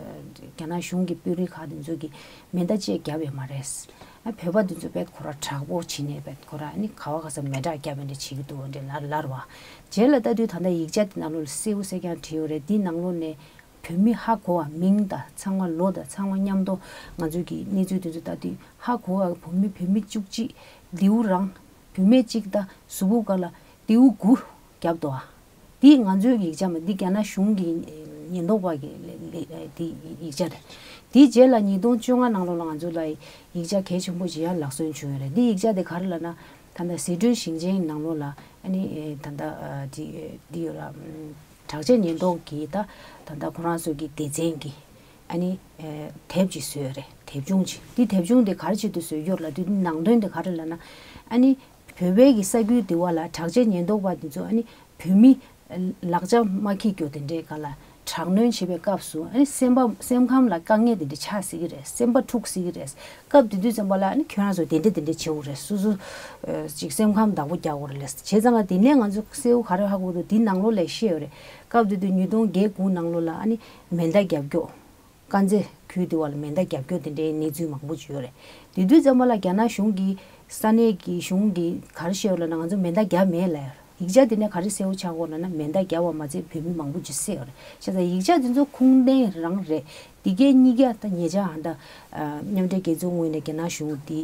རྒྱ་ནག་གཞུང་གི་དཔོན་རིགས་ཁག་དེ་ཚོ་གི་མེ་མདའ་ཅིག་བརྒྱབ་ཡོད་མ་རེད། ཨ་བོད་པ་དེ་ཚོ་དཔེ་ཁོ་ར་དྲག་པོ་བྱས་ནས་དཔེ་ཁོ་ར་ཨ་ནི་ག་བ་ག་ས་མེ་སྲེག་བརྒྱབ་ཡོད་འདྲ་བྱེད་ཀྱི་འདུག་འདྲ་ལ་ལར་བ། རྗེས་ལ་ལྟ་དུས་ད་ལྟ་ཡིག་ཆ་དེ་ནང་ལོགས་ལ་གསལ་པོ་གསལ་རྐྱང་བྲིས་ཡོད་རེད། འདི་ནང་ལོགས་ནས་བོད་མི་ཧ་གོ་བ་མིང་དང་ཚང་མ་ལོ་དང་ཚང་མ་མཉམ་དུ་ང་ཚོ་གི་གནས་ཚུལ་དེ་ཚོ་ལྟ་དུས་ཧ་གོ་བ་བོད་མི་བོད་མི་བཅུ་གཅིག་ལེའུ་རང་བུད་མེད་གཅིག་དང་གཟུགས་པོ་ག་ལ་ལེའུ་དགུ་བརྒྱབ་འདུག་ཨ། འདི་ང་ཚོའི་ཡིག་ཆ་མ་འདི་རྒྱ་ནག་གཞུང་གི་ཉེན་རྟོག་པ་གི་ལེ་ལེ་འདི་ཡིག་ཆ་རེད། དེའི་རྗེས་ལ་ཉིས་སྟོང་བཅོ་ལྔ་ནང་ལོགས་ལ་ང་ཚོ་ལ་ཡིག་ཆ་གལ་ཆེན་པོ་ཞིག་ཡང་ལག་སོན་བྱུང་ཡོད་རེད། འདི་ཡིག་ཆ་དེ་ག་རེ་ལབ་ན་ད་ལྟ་ཟི་ཁྲོན་ཞིང་ཆེན་ནང་ལོགས་ལ་ཨ་ནི་ད་ལྟ་འདི་འདི་ཡོད་ར། དྲག་ཆས་ཉེན་རྟོག་གི་ད་ད་ལྟ་ཁོ་རང་ཚོ་གི་སྡེ་ཚན་གི་ཨ་ནི་དེབ་ཅིག་བཟོས་ཡོད་རེད། དེབ་ཆུང་ཅིག་འདི་དེབ་ཆུང་དེ་ག་རེ་བྱེད་དུ་བཟོས་ཡོད་ལབ་དུས་འདི་ནང་དོན་དེ་ག་རེ་ལབ་ན་ཨ་ནི་བོད་པའི་གི་ས་ཁུལ་དེ་བ་ལ་དྲག་ཆས་ཉེན་རྟོག་པ་དེ་ཚོ་ཨ་ནི་བོད་མི་ལག་ཆ་མ་འཁྱེར་རྒྱུ་དེ་འདྲའི་སྒང་ལ་དྲག་གནོན་བྱེད་པའི་སྐབས་སུ་ཨ་ནི་སེམས་པ་སེམས་ཁམས་ལ་དཀའ་ངལ་དེ་འདྲ་ཆགས་སྲིད་ཀྱི་རེད། སེམས་པ་འཁྲུག་སྲིད་ཀྱི་རེད། སྐབས་དེ་དུས་ཙམ་པ་ལ་ཨ་ནི་ཁྱོད་རང་ཚོ་དེ་འདྲ་དེ་འདྲ་བྱེད་དགོས་རེད། སོ་སོ་ཨ་ཅིག་སེམས་ཁམས་བདག་པོ་རྒྱག་དགོས་རེད་ལབ། བྱས་ཙང་དེ་ནས་ང་ཚོ་གསལ་པོ་ག་རེ་ཧ་གོ་འདུག་འདི་ནང་ལོགས་ལ་བཤད་ཡོད་རེད། སྐབས་དེ་དུས་ཉིས་སྟོང་བརྒྱད་དགུ་ནང་ལོགས་ལ་ཨ་ནི་མེ་མདའ་རྒྱབ་སྐྱོར། དཀར་མཛེས་ཁུལ་དེ་བ་ལ་མེ་མདའ་རྒྱབ་སྐྱོར་དེ་འདྲའི་གནས་ཚུལ་མང་པོ་ཅིག་ཡོད་རེད། དེ་དུས་ཙམ་པ་ལ་རྒྱ་ནག་གཞུང་གིས་ས་གནས་ཀྱི་གཞུང་གིས་ག་རེ་བཤད་ཡོད་ལབ་ན་ང་ཚོ་མེ་མདའ་རྒྱབ་མེད་ལབ་ཡོད་རེད། ཡིག་ཆ་དེ་ནས་ག་རེ་གསལ་པོ་ཆགས་ཡོད་ལབ་ན་མེ་མདའ་རྒྱབ་པ་མ་ཚད་བོད་མི་མང་པོ་ཅིག་བསད་ཡོད་རེད། བྱས་ཙང་ཡིག་ཆ་དེ་ཚོ་ཁུངས་ལྡན་རང་རེད། འདི་གའི་གཉིས་ཀ་ད་ཉེ་ཆར་ཨ་ད་མཉམ་འབྲེལ་རྒྱལ་ཚོགས་ངོས་ནས་རྒྱ་ནག་གཞུང་འདི་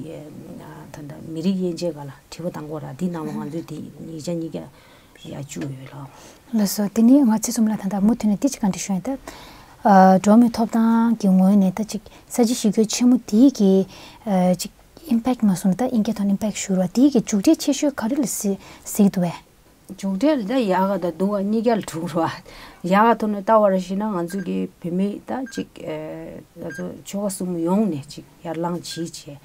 ད་ད་མི་རིགས་དབྱེ་འབྱེད་སྒང་ལ་དྲི་བ་བཏང་གི་ཡོད་རེད། འདི་ནང་ལ་ང་ཚོས་འདི་ཡིག་ཆ་གཉིས་ཀ་ཡ་བཅུག་ཡོད་ལགས། ལགས་སོ། དེ་ནས་ང་ཚོའི་ཚོམས་ལ་ད་ལྟ་མུ་མཐུད་ནས་དེ་ཅིག་བཀའ་འདྲི་ཞུ་ཡིན། ད་ཨ་འགྲོ་བ་མིའི་ཐོབ་ཐང་གི་ངོས་ནས་ད་ཅིག་ས་བྱི་ཞི་རྒོལ་ཆེན་མོ་དེའི་གི་ཨ་ཅིག་ཨིམ་པེག་མ་སོང་ན་ད་དབྱིན་སྐད་ཐོག་ནས་ཨིམ་པེག་ཞུ་ར་དེའི་གི་མཇུག་འབྲས་ཆེ་ཤོས་ག་རེ་ལ་གཟིགས་གཟིགས་འདུག་བས། མཇུག་འབྲས་ལ་ད་ཡག་ག་ད་སྡུག་ག་གཉིས་ཀ་ལ་གྲུབ་ར། ཡག་ག་ཐོག་ནས་ལྟ་བ་ར་ཞིག་ན་ང་ཚོ་གི་བོད་མི་ད་ཅིག་ཨ་ང་ཚོ་ཆོལ་ཁ་གསུམ་ཡོངས་ནས་ཅིག་ཡར་ལངས་བྱེད་བྱས།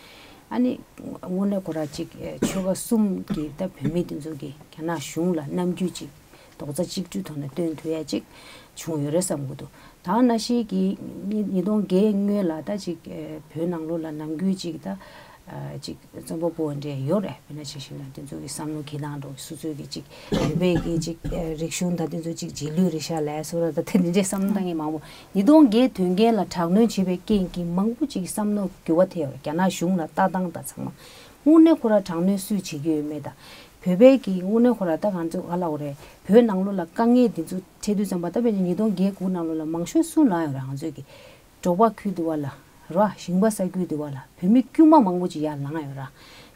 ཨ་ནི་དངོས་གནས་ཁོ་ར་ཅིག་ཨ་ཆོལ་ཁ་གསུམ་གྱི་ད་བོད་མི་དེ་ཚོ་གི་རྒྱ་ནག་གཞུང་ལ་རྣམ་འགྱུར་ཅིག་རྡོག་རྩ་གཅིག་སྒྲིལ་ཐོག་ནས་སྟོན་ཐུབ་ཡ་ཅིག་བྱུང་ཡོད་རེད་བསམ་གྱི་འདུག་ད་ནང་བཞིན་གྱི་ཉིས་ཉིས་སྟོང་བརྒྱད་སྔོན་ལ་ད་ཅིག་ཨ་བོད་ནང་ལོགས་ལ་ནམ་རྒྱུན་ཅིག་ད་ཨ་ཅིག་རྩོམ་པ་པོ་འདྲ་ཡོད་རེད། དཔེར་ན་ཆ་བཞག་ན་དེ་ཚོ་གི་བསམ་བློ་འཁྱེར་སྟངས་འདྲ་སོ་སོའི་གི་ཅིག་བོད་པའི་གི་ཅིག་ཨ་རིག་གཞུང་ད་དེ་ཚོ་ཅིག་རྗེས་ལུས་རེད་ཤག་ལབ་སོགས་ར་ད་དེ་འདྲའི་བསམ་བློ་བཏང་མཁན་མང་པོ། ཉིས་སྟོང་བརྒྱད་དོན་རྐྱེན་ལ་དྲག་གནོན་བྱས་པའི་རྐྱེན་གྱིས་མང་པོ་ཅིག་བསམ་བློ་འགྱུར་བ་ཐེབས་ཡོད་རེད། རྒྱ་ནག་གཞུང་ལ་ལྟ་སྟངས་དང་ཚང་མ་དངོས་གནས་ཁོ་ར་དྲག་གནོན་སུས་བྱེད་ཀྱི་ཡོད་མེད་དང་ བོད་པའི་གི་དངོས་གནས་ཁོ་ར་ད་ང་ཚོ་ག་ལ་འོ་རེད། བོད་ནང་ལོགས་ལ་དཀའ་ངལ་འདི་ཚོ་འཕྲད་དུས་ཙམ་པ་ད་དཔེར་ན་ཉིས་སྟོང་བརྒྱད་དགུ་ནང་ལོགས་ལ་མང་ཤོས་སུ་ལངས་ཡོད་རེད། ང་ཚོའི་གི་འབྲོག་པ་ཁུལ་དུ་བ་ལ་ར་ཞིང་པ་ས་ཁུལ་དུ་བ་ལ་བོད་མི་དཀྱུས་མ་མང་པོ་ཅིག་ཡར་ལངས་ཡོད་ར།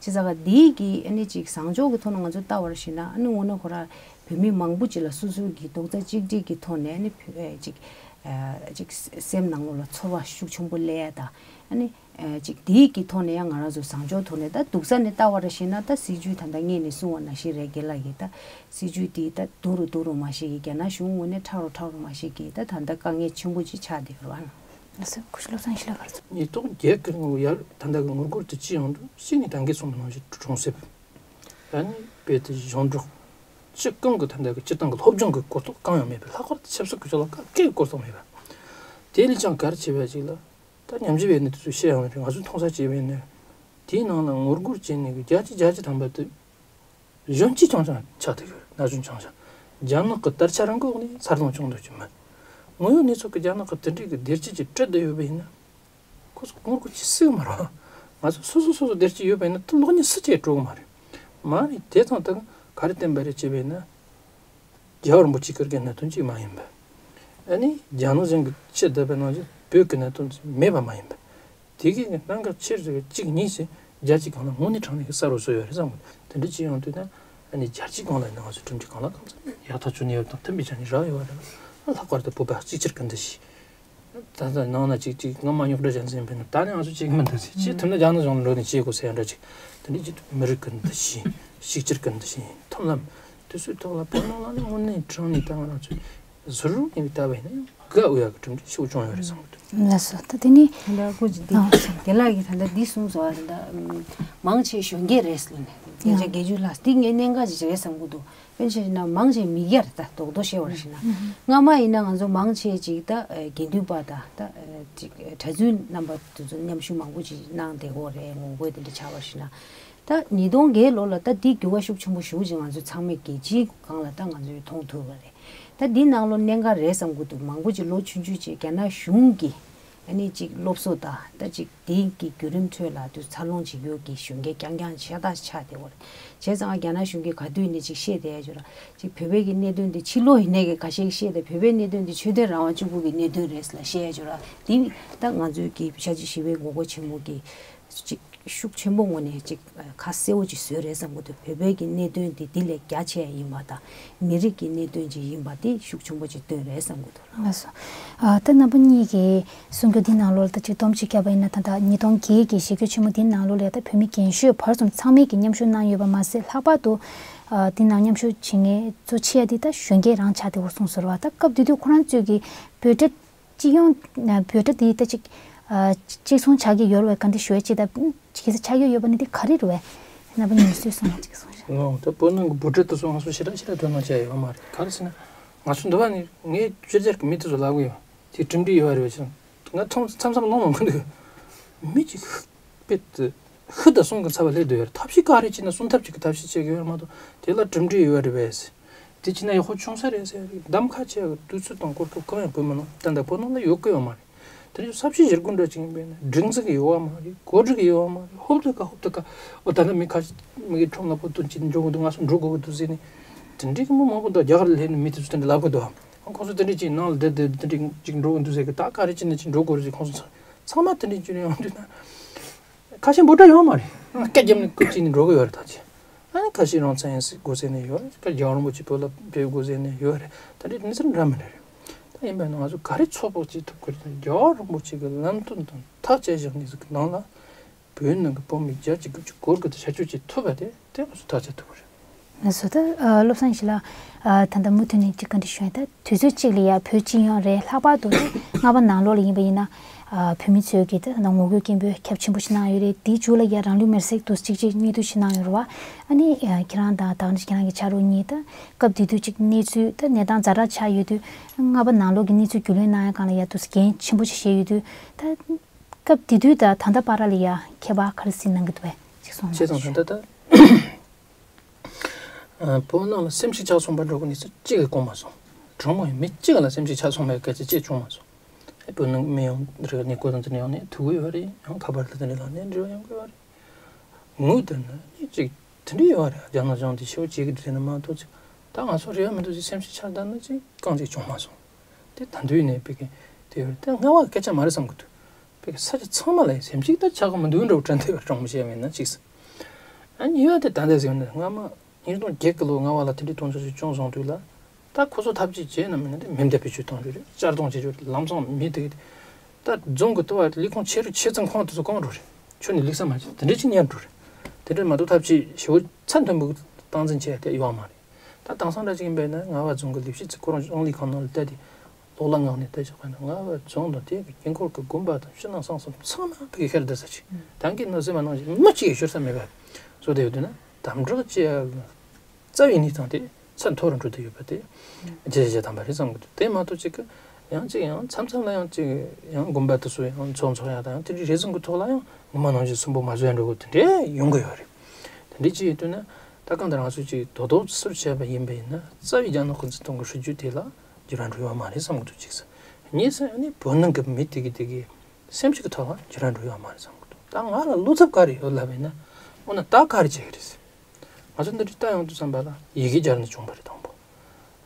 བྱས་ཙང་ག་འདིའི་གི་ཨ་ནི་ཅིག་བཟང་ཕྱོགས་ཀྱི་ཐོག་ནས་ང་ཚོ་ལྟ་བར་ཞིག་ན་ཨ་ནི་དངོས་གནས་ཁོ་ར་བོད་མི་མང་པོ་ཅིག་ལ་སོ་སོའི་གི་རྡོག་རྩ་གཅིག་སྒྲིལ་གི་ཐོག་ནས་ཨ་ནི་བོད་ཨེ་ཅིག་ཨ་ཅིག་སེམས་ནང་ལོགས་ལ་ཚོར་བ་ཤུགས་ཆེན་པོ་སླེབས་ཡ་ད་ཨ་ནི། ཨ་ཅིག་དེའི་གི་ཐོག་ནས་ཡང་ང་རང་ཚོ་བཟང་ཕྱོགས་ཐོག་ནས་ད་སྡུག་ས་ནས་ལྟ་བ་ར་ཞིག་ན་ད་སྲིད་ཇུས་ད་ལྟ་ངས་ནས་གསུང་བ་ནང་བཞིན་རེད། རྒན་ལགས་ཀྱིས་ད་སྲིད་ཇུས་དེ་ད་སྡུག་རུ་སྡུག་རུ་མ་ཞིག་གིས་རྒྱ་ནག་གཞུང་ངོས་ནས་ཁྲག་རུ་ཁྲག་རུ་མ་ཞིག་གིས་ད་ད་ལྟ་དཀའ་ངལ་ཆེན་པོ་ཅིག་ཆགས་བསྡད་ཡོད་རེད་བ། ལགས་སོ། སྐུ་ཞབས་བློ་བཟང་ཡེ་ཤེས་ལགས་ག་རེ་གསུང་། ཉིས་སྟོང་བརྒྱད་ཀྱི་ངོ་ཡར་ད་ལྟ་གི་ངོ་རྒོལ་དེ་ཅི་ཡོང་འདུག་ཞིག་ནས་ད་གིན་གསུངས་པ་ནང་བཞིན་གྲོང་གསེབ། ཨ་ནི་བོད་དེ་གཞུང་འབྲེལ་སྤྱི་ཁང་གི་ད་ལྟ་གི་སྤྱིར་བཏང་གི་སློབ་སྦྱོང་གི་གོ་རྟོགས་གང་ཡང་མེད་པའི་ལྷག་པར་དུ་ཆབ་སྲིད་ཀྱི་ཕྱོགས་ལ་སྐད་ཀྱི་གོ་རྟོགས་མེད་པ། དེ་ལས་ཀྱང་གལ་ཆེ་བ་ཞིག་ལ། ད་ཉམས་ཞིབ་བྱས་ནས་དེ་ཚོ་བཤད་ཡོང་བ་རེད། ང་ཚོས་མཐོང་ས་བྱས་པ་ཡིན་ན། དེའི་ནང་ལ་ངོ་རྒོལ་བྱས་ནས་བརྒྱ་ཆ་བརྒྱ་ཆ་ཐམ་པ་དེ་གཞོན་སྐྱེས་ཆུང་ཆུང་ཆགས་བསྡད་ཡོད་རེད། ན་གཞོན་ཆུང་ཆུང་། རྒྱ་ནག་གི་དར་ཆ་རང་གི་འོག་ནས་འཚར་ལོངས་བྱུང་འདུག་ཅིག་མིན། དངོས་ཡོད་གནས་ཚུལ་གྱི་རྒྱ་ནག་གི་དེ་འདྲའི་གི་བདེ་སྐྱིད་ཀྱི་ཁྲོད་དུ་ཡོད་པ་ཡིན་ན། ཁོ་ཚོ་ངོ་རྒོལ་བྱེད་སྲིད་ཀྱི་མ་རེད། ང་ཚོ་སོ་སོ་སོ་སོ་བདེ་སྐྱིད་ཡོད་པ་ཡིན་ན་ད་གློག་བརྙན་སུ་གཅིག་སྤྲོ་གི་མ་རེད། མ་རེད། དེ་ཙང་ད་ག་རེ་བསྟན་པ་རེད་ཅེས་པ་ཡིན་ན། རྒྱལ་བ་རིན་པོ་ཆེ་གི་གནད་དོན་གཅིག་མ་ཡིན་པ། ཨ་ནི་རྒྱ་ནག་གཞུང་གིས་ཕྱིར་བསྡད་པ་ནང་བཞིན་བོད་ཀྱི་གནད་དོན་མེད་པ་མ་ཡིན་པ། དེ་གའི་གནད་འགག་ཆེ་ཟེར་བའི་གཅིག་གཉིས་ཟེར་རྒྱ་གཅིག་གང་ལ་དངོས་གནས་དྲང་གནས་ཀྱི་ས་རུ་བཟོས་ཡོད་རེད་བསམ་གི། དེ་འདྲ་བྱེད་ཡོང་དུས་ན་ཨ་ནི་རྒྱལ་སྤྱིའི་སྒང་ལ་ནི་ང་ཚོ་གྲུབ་འབྲས་གང་ལ་གང་འཚམ་ཡག་ཐག་ཆོད་ནས་ཡོད་དང་མཐུན་པའི་ཆ་ནས་རག་ཡོད་རེད། ལྷག་པར་དུ་བོད་པ་གཅིག་གྱུར་གྱི་འདུ་ཤེས། ད་ལྟ་ནང་ན་ཅིག་ཅིག་སྔ་མ་རྙོག་དྲ་ཅན་ཟིན་པས་ན་ད་ནི་ང་ཚོ་ཅིག་མི་འདུག་ཟེར། ཅིག་ཐུབ་ན་རྒྱ་ནག་གཞུང་ལ་འགྲོ་ནས་བྱེད་དགོས་ཟེར་ཡ་འདྲ་ཅིག་དེ་འདྲ་ཅིག་མི་རིགས་ཀྱི་འདུ་ཤེས། གཅིག་གྱུར་གྱི་འདུ་ཤེས། མཐུན་ལམ། དེ་ཚོའི་ཐོག་ལ་བོད་ནང་ལ་ནི་དངོས་གནས་དྲང་ནས་ད་ང་རང་ཚོས་ཟུར་རུ་ཡིན་པའི་ལྟ་བ་ཡིན་ན་ཡང་དགའ་འོས་ཡག་གི་གྲུབ་འབྲས་ཤུགས་བྱུང་ཡོད་རེད་བསམ་གྱི་འདུག། ལགས་སོ། ད་དེ་ནི་ད་ལྟ་སྐུ་མཁྱེན་འདི་ཨ་རྒན་ལགས་ཀྱིས་ད་ལྟ་འདི་གསུངས་སོང་བ། ད་ལྟ་མང་ཆེ་གཞོན་སྐྱེས་རེད་ལབ་ནས་བརྒྱ་ཆ་བརྒྱད་ཅུ་ལྷག་འདི་ངའི་གནད་འགག་ཅིག་རེད་བསམ་གྱི་འདུག། དཔེར་ན་ཆ་བཞག་ན་མང་ཆེ་མི་སྐྱ་རེད། ད་རྡོག་རྡོག་བཤད་པར་བྱས་ན། སྔ་མ་ཡིན་ན་ང་ཚོ་མང་ཆེ་ཅིག་ད་ཨ་དགེ་འདུན་པ་དང་ད་ཨ་ཅིག་གྲྭ་བཙུན་རྣམ་པ་དེ་ཚོ་མཉམ་ཞུགས་མང་པོ་ཅིག་གནང་བསྡད་ཡོད་རེད། ངོ་རྒོལ་དེ་འདྲ་ཆགས་པར་བྱས་ན། ད་ཉིས་སྟོང་བརྒྱད་ལོ་ལ་ད་འདི་འགྱུར་བ་ཤུགས་ཆེན་པོ་ཞེ་པོ་ཅིག་ང་ཚོ་ཚང་མས་རྒྱལ་སྤྱིའི་སྒང་ལ་ད་ང་ཚོས་མཐོང་ཐུབ་པ་རེད། ད་འདི་ནང་ལོགས་གནད་འགག་རེད་བསམ་གྱི་འདུག། མང་པོ་ཅིག་ལོ་ཆུང་ཆུང་ཅིག་རྒྱ་ནག་གཞུང་གིས་ཨ་ནི་ཅིག་སློབ་གསོ་དང་ད་ཅིག་དེ་གི་བརྒྱུད་རིམ་ཁྲོད་ལ་དུ་འཚར་ལོངས་བྱེད་རྒྱུ་གི་གཞོན་སྐྱེས་རྐྱང་རྐྱང་ཤ་སྟག་ཆགས་བསྡད་ཡོད་རེད། བྱས་ཙང་རྒྱ་ནག་གཞུང་གིས་ག་དུས་ནས་ཅིག་བཤད་བསྡད་ཡ་ཅིག་ཡོད་ར། ཅིག་བོད་པའི་གི་གནད་དོན་དེ་ཕྱི་ལོགས་ཡིན་ནའི་གི་ཁ་ཤས་ཀྱིས་བཤད་བསྡད། བོད་པའི་གནད་དོན་དེ་ཆོས་དད་རང་དབང་གཅིག་པུ་གི་གནད་དོན་རེད་ལབ་བཤད་ཡ་ཅིག་ཡོད་ར། དེ་ད་ང་ཚོའི་གི་ཤ་ཅིག་ཞི་བའི་ངོ་རྒོལ་ཆེན་མོ་གི་ཅིག་ཤུགས་ཆེན་པོ་ངོས་ནས་ཅིག་ཁ་གསལ་པོ་ཅིག་བཟོས་རེད་བསམ་གྱི་འདུག། བོད་པའི་གི་གནད་དོན་དེ་འདི་ལས་རྒྱ་ཆེ་ཡ་ཡིན་པ་དང་མི་རིགས་ཀྱི་གནད་དོན་ཅིག་ཡིན་པ་དེ་ཤུགས་ཆེན་པོ་ཅིག་སྟོན་རེད་བསམ་གྱི་འདུག། ལགས་སོ། ཨ་ད་རྣམ་པ་གཉིས་ཀྱིས་གསུང་རྒྱུ་འདི་ནང་ལོགས་ལ་ད་ཅིག་སྡོམ་ཅིག་བརྒྱབ་པ་ཡིན་ན། ད་ལྟ་ཉིས་སྟོང་བརྒྱད་ཀྱི་གཞིས་བྱེས་ཆེན་མོ་འདི་ནང་ལོགས་ལ་ད་བོད་མི་རྒན་གཞོན་བར་གསུམ་ཚང་མས་ཀྱི་མཉམ་ཞུགས་གནང་ཡོད་པ་མ་ཟད། ལྷག་པར་དུ་ཨ་འདི་ནང་མཉམ་ཞུགས་བྱེད་མཁན་གཙོ་ཆེ་བ་འདི་ད་གཞོན་སྐྱེས་རང་ཆགས་བསྡད་ཡོད་གསུངས་སོང་བ། ད་སྐབས་དེ་དུས་ཁོ་རང་ཚོས་ཀྱི་འབོད་སྒྲ་སྤྱི་ཡོངས་ན་འབོད་སྒྲ་དེ་ད་ཅིག་ཨ་གཅིག་མཚུངས་ཆགས་ཀྱི་ཡོད་རེད་བས། ག་འདྲ་ཞུ་ཡ་ཅིག་ད་གལ་སྲིད་ཆགས་ཀྱི་ཡོད་པ་ནི་དེ་ག་རེ་རེད་བས། རྣམ་པ་གཉིས་སུས་གསུངས་ན་ཅིག་གསུངས་ཤག། ཨོ་ད་བོད་ནང་གི་འབོད་སྒྲ་དེ་ཚོ་ང་ཚོ་ཞེ་དྲག་ཞེ་དྲག་དོ་སྣང་བྱས་ཡོད་མ་རེད། ག་རེ་ཟེར་ན་ང་ཚོ་འདི་བ་ནི་ངས་ཕྱི་རྒྱལ་གྱི་མི་དེ་ཚོ་ལབ་གི་ཡོད། དེ་གྲུབ་འབྲས་ཡོད་རེད་བས་ཟེར། ང་མཚམས་མཚམས་མཚམས་གླེང་མ་གི་འདུག། མི་གཅིག་དཔེ་དེ་ཤི་དང་གསོན་གྱི་ཚབ་པ་སླེབས་བསྡད་ཡོད་རེད། ཐབས་ཤེས་ག་རེ་བྱས་ན་གསོན་ཐབས་ཅིག་གི་ཐབས་ཤེས་བྱེད་ཀྱི་ཡོད་རེད་མ་གཏོགས་དེ་ལ་གྲུབ་འབྲས་ཡོད་རེད་བས། དེ་བྱས་ན་ཡག་པོ་བྱུང་ས་རེད་ཟེར། གདམ་ཁ་ཆེ་བའི་དུས་ཚོད་དང་གོ་སྐབས་གང་ཡང་བོད་མི་ནང་ད་ལྟ་བོད་ནང་ལ་ཡོད་ཀྱི་ཡོད་མ་རེད། དེ་ནས་ས་བྱི་ཞི་རྒོལ་འདྲ་ཅིག་ཡིན་པས་ན་སྒྲིག་འཛུགས་ཀྱི་ཡོད་པ་མ་རེད། གོ་སྒྲིག་གི་ཡོད་པ་མ་རེད། ཧོབ་ཏེ་ཀ་ཧོབ་ཏེ་ཀ་འོ་ད་ལྟ་མི་ཁ་ཤས་མི་གི་ཁྲོམ་ལ་པོ་དོན་ཅིག་འགྲོ་གི་འདུག། ང་ཚོ་འགྲོ་དགོས་ཀྱི་འདུག་ཟེར་ནས་དེ་འདྲའི་གི་མི་མང་པོ་འདུག། རྒྱ་གར་ལ་སླེབས་ནས་མི་དེ་ཚོ་དེ་འདྲ་ལབ་གི་འདུག། ཁོང་ཚོ་དེ་འདྲ་ཅིག་ནང་ལ་བསྡད་བསྡད་དེ་འདྲ་ཅིག་འགྲོ་གི་འདུག་ཟེར་གི། ད་ག་རེ་བྱས་ནས་ཅིག་འགྲོ་དགོས་རེད་ཟེར། ཁོང་ཚོ་ཚང་མ་དེ་འདྲ་ཅིག་ཡོང་དུས་ན། ཁ་ཤས་འབོད་སྒྲ་ཡོད་མ་རེད། སྐད་བརྒྱབ་ནས་སྐུ་ཅིག་ནས་འགྲོ་གི་ཡོད་རེད་ད་ཅི། ཨ་ནི་ཁ་ཤས་རང་བཙན་ཡིན་ཟེར་དགོས་ཟེར་ནས་ཡོད་རེད། ཁ་རྒྱལ་བ་རིན་པོ་ཆེ་བོད་ལ་ཕེབས་དགོས་ཟེར་ནས་ཡོད་རེད། ད་འདི་གནས་ཚུལ་འདྲ་མི་འདྲ་རེད། ད་ཡིན་པས་ན་ང་ཚོ་ག་རེ་ཚོད་དཔག་བྱེད་ཐུབ་ཀྱི་རེད། རྒྱལ་བ་རིན་པོ་ཆེ་གི་ལམ་སྟོན་དང་ཐག་བཅད་བཞག་ནས་ཟིག་གི་ནང་ལ་བོད་ནང་གི་བོད་མི་བརྒྱ་ཆ་དགུ་བཅུ་གོ་དགུ་དེ་ཆ་འཇོག་བྱེད་ཐུབ་པ་དེ་དེ་ང་ཚོ་ཐག་བཅད་ཐུབ་ཀྱི་རེད། ང་ཚོ་ད་ཨ་བློ་བཟང་ཡེ་ཤེས་ལགས། ཨ་ད་ལྟ་མུ་མཐུད་ནས་ཅིག་བཀའ་འདྲི་ཞུ་ཡ། ད་དུས་ཚོད་གཅིག་ལ་ཡ་བོད་སྤྱི་ཡོངས་རེད། ལྷག་པར་དུ་ད་རྔ་པ་ནང་ལོགས་ལ་ཡིན་པ་ཡིན་ན་ཨ་བོད་མི་ཚོས་ཀྱི་ད་ད་ངོ་རྒོལ་སྐད་འབོད་ཁྱབ་ཆེན་པོ་ཞིག་གནང་ཡོད་རེད། དེའི་མཇུག་ལ་ཡ་རང་ལུས་མེར་སྲེག་དུ་གཅིག་གཅིག་གཉིས་དུ་ཞིག་གནང་ཡོད་རེད་བ། ཨ་ནི་ཨ་ཁྱེད་རང་དང་ད་ཁྱེད་རང་གི་ཆ་རོགས་གཉིས་ད་སྐབས་དེ་དུས་ཅིག་གནས་ཚུལ་ད་གནས་སྟངས་ཛ་དྲག་ཆགས་ཡོད་དུས་རྔ་པ་ནང་ལོགས་ཀྱི་གནས་ཚུལ་རྒྱུས་ལོན་གནང་ཡ་སྒང་ལ་ཡ་དུ་འགན་ཆེན་པོ་ཞིག་བཞེས་ཡོད་དུས། ད་སྐབས་དེ་དུས་དང་ད་ལྟ་བར་ལ་ཡ་ཁྱད་པར་ག་རེ་ཟིན་གནང་གི་འདུག་བས་ཅིག་གསུངས་ན། བྱས་ཙང་ད་ལྟ་ད། ཨ་བོད་ནང་ལ་སེམས་ཤིག་ཆགས་སོང་བ་འགྲོ་གི་གནས་ཚུལ་གཅིག་གི་གོ་མ་སོང་། གྲངས་མང་མི་གཅིག་ལ་སེམས་ཤིག་ཆགས་སོང་བའི་སྐད་ཆ་གཅིག་བྱུང་མ་སོང་། ཨེ་བོད་ནང་མི་ཡང་རེ་ནས་གོ་དང་དེ་འདྲ་ཡང་ནས་ཐུག་གི་ཡོད་རེད། ཡང་ཁ་པར་ལ་དེ་འདྲ་ལ་ནས་འབྲེལ་བ་ཡོང་གི་ཡོད་རེད། ངོས་དེ་ནི་གཅིག་ དེ་འདྲ་ཡོད་རེད། རྒྱ་ནག་གཞུང་དེ་ཤེས་བྱེད་ཀྱི་འདྲ་ན་མ་གཏོགས་ཅིག་ད་ང་ཚོ་རེ་བ་མི་འདུག་ཅིག་སེམས་ཤུགས་ཆག་ད་ན་ཅིག་རྐང་གཅིག་བྱུང་མ་སོང་། དེ་ད་དུས་ནས་བི་ཀའི་དེ་ཡོད་རེད། ད་ང་བ་སྐད་ཆ་མ་རེད་བསམ་གི་འདུག་བི་ཀའི་ས་ཆ་ཚང་མ་ལ་སེམས་ཤུགས་ད་ཆག་གི་མི་འདུག་འདྲ་བོ་དྲན་ཐེབས་པ་དྲང་མོ་བཤད་མེད་ན་ཅིག་ཟེར། ཨ་ནི་ཡོད་དེ་ད་འདས་ཟེར་ནས་སྔ་མ་ཉིས་སྟོང་བརྒྱད་ཀྱི་ལོ་ང་བ་ལ་དེ་འདྲའི་མཐོང་ཆུང་ཞིག་བྱུང་སོང་དུས་ལ། ད་ཁོ་ཚོ་ཐབས་ཅིག་བྱས་ན་མིན་ན་དེ་མེ་མདའ་བེད་སྤྱོད་གཏོང་རྒྱུ་རེད། གཅར་རྡུང་བྱེད་རྒྱུ་རེད། ལམ་སང་མི་དེ་ད་རྫོང་གི་ལྟེ་བ་ལས་ཁུངས་ཆེ་རུ་ཆེ་ཙམ་ཁོང་དེ་ཚོ་གང་འགྲོ་རེད། ཁྱོད་ནི་ལུགས་ས་མ་བྱེད་དེ་འདྲ་ཅིག་ཉར་འགྲོ་རེད། དེ་འདྲ་མ་གཏོགས་ཐབས་ཅིག་ཞེ་པོ་ཚད་མཐོན་པོ་སྟངས་འཛིན་བྱས་ཏེ་ཡོད་མ་རེད། ད་དེང་སང་འདྲ་ཅིག་ཡིན་པས་ན་ང་བ་རྫོང་གི་ལས་བྱེད་ཚོས་ཁོ་རང་ཨང་ལི་ཁང་ནང་ལ་བལྟས་ཏེ་གློག་ཀླད་ངང་ནས་བལྟས་ཆོག་པས་ན། ང་བ་རྫོང་དང་དེ་གི་དཀྱིལ་འཁོར་གྱི་དགོན་པ་དང་ཕྱི་ནང་གསང་གསུམ་ཚང་མ་བི་ཀའི་ཁྱེར་བསྡད་ས་ཅིག་ད་གིན་ནང་སེམས་མ་ནང་བཞིན་མི་གཅིག་ཡང་ཤོར་ས་མེད་པ་བཟོ་བསྡད་ཡོད་དུས་ན། དམ་དྲག་ཅེས་རྩ་བའི་གནས་སྟངས་དེ་ཚད་མཐོ་རུ་འགྲོ་བསྡད་ཡོད་པ་དེ་རྒྱས་རྒྱས་དམ་པ་རེད་བསམ་གི་འདུག་དེ་མ་གཏོགས་ཅིག་གི་ཡང་ཅིག་ཡང་མཚམས་མཚམས་ལ་ཡང་ཅིག་ཡང་དགོན་པ་དེ་ཚོ་ཡང་ཚོགས་འཚོགས་ཡག་དང་ཡང་དེ་འདྲའི་རེ་ཟུང་གི་ཐོག་ལ་ཡང་ངོ་མ་ནང་བཞིན་སུན་པོ་མ་བཟོ་ཡ་འགྲོ་གི་དེ་འདྲའི་ཡོང་གི་ཡོད་རེད། དེ་འདྲའི་ཅིག་ཡིན་དུས་ན་ད་གང་ལྟར་ང་ཚོས་ཅིག་རྡོག་རྡོག་སུར་བྱས་པ་ཡིན་པ་ཡིན་ན་རྩ་བའི་རྒྱ་ནག་གི་འཛིན་སྟངས་ཀྱི་སྲིད་ཇུས་དེ་ལ་འགྱུར་བ་འགྲོ་ཡོད་མ་རེད་བསམ་གི་འདུག་གཅིག་ཟེར། གཉིས་ཟེར་ཨ་ནི་བོད་ནང་གི་མི་དེ་གི་དེ་གི་སེམས་ཤུགས་ཀྱི་ཐོག་ལ་འགྱུར་བ་འགྲོ་ཡོད་མ་རེད་བསམ་གི་འདུག་ད་ང་ལ་བློ་འཚབ་ག་རེ་ཡོད་ལབ་པ་ཡིན་ན། འོ་ན་ད་ག་རེ་བྱེད་ཀྱི་རེད་ཟེར། ང་ཚོ་འདི་འདྲ་ལྟ་ཡོང་དུས་ཙམ་པ་ལ་ཡི་གེ་སྦྱར་ནས་བྱུང་བ་རེད་དང་པོ།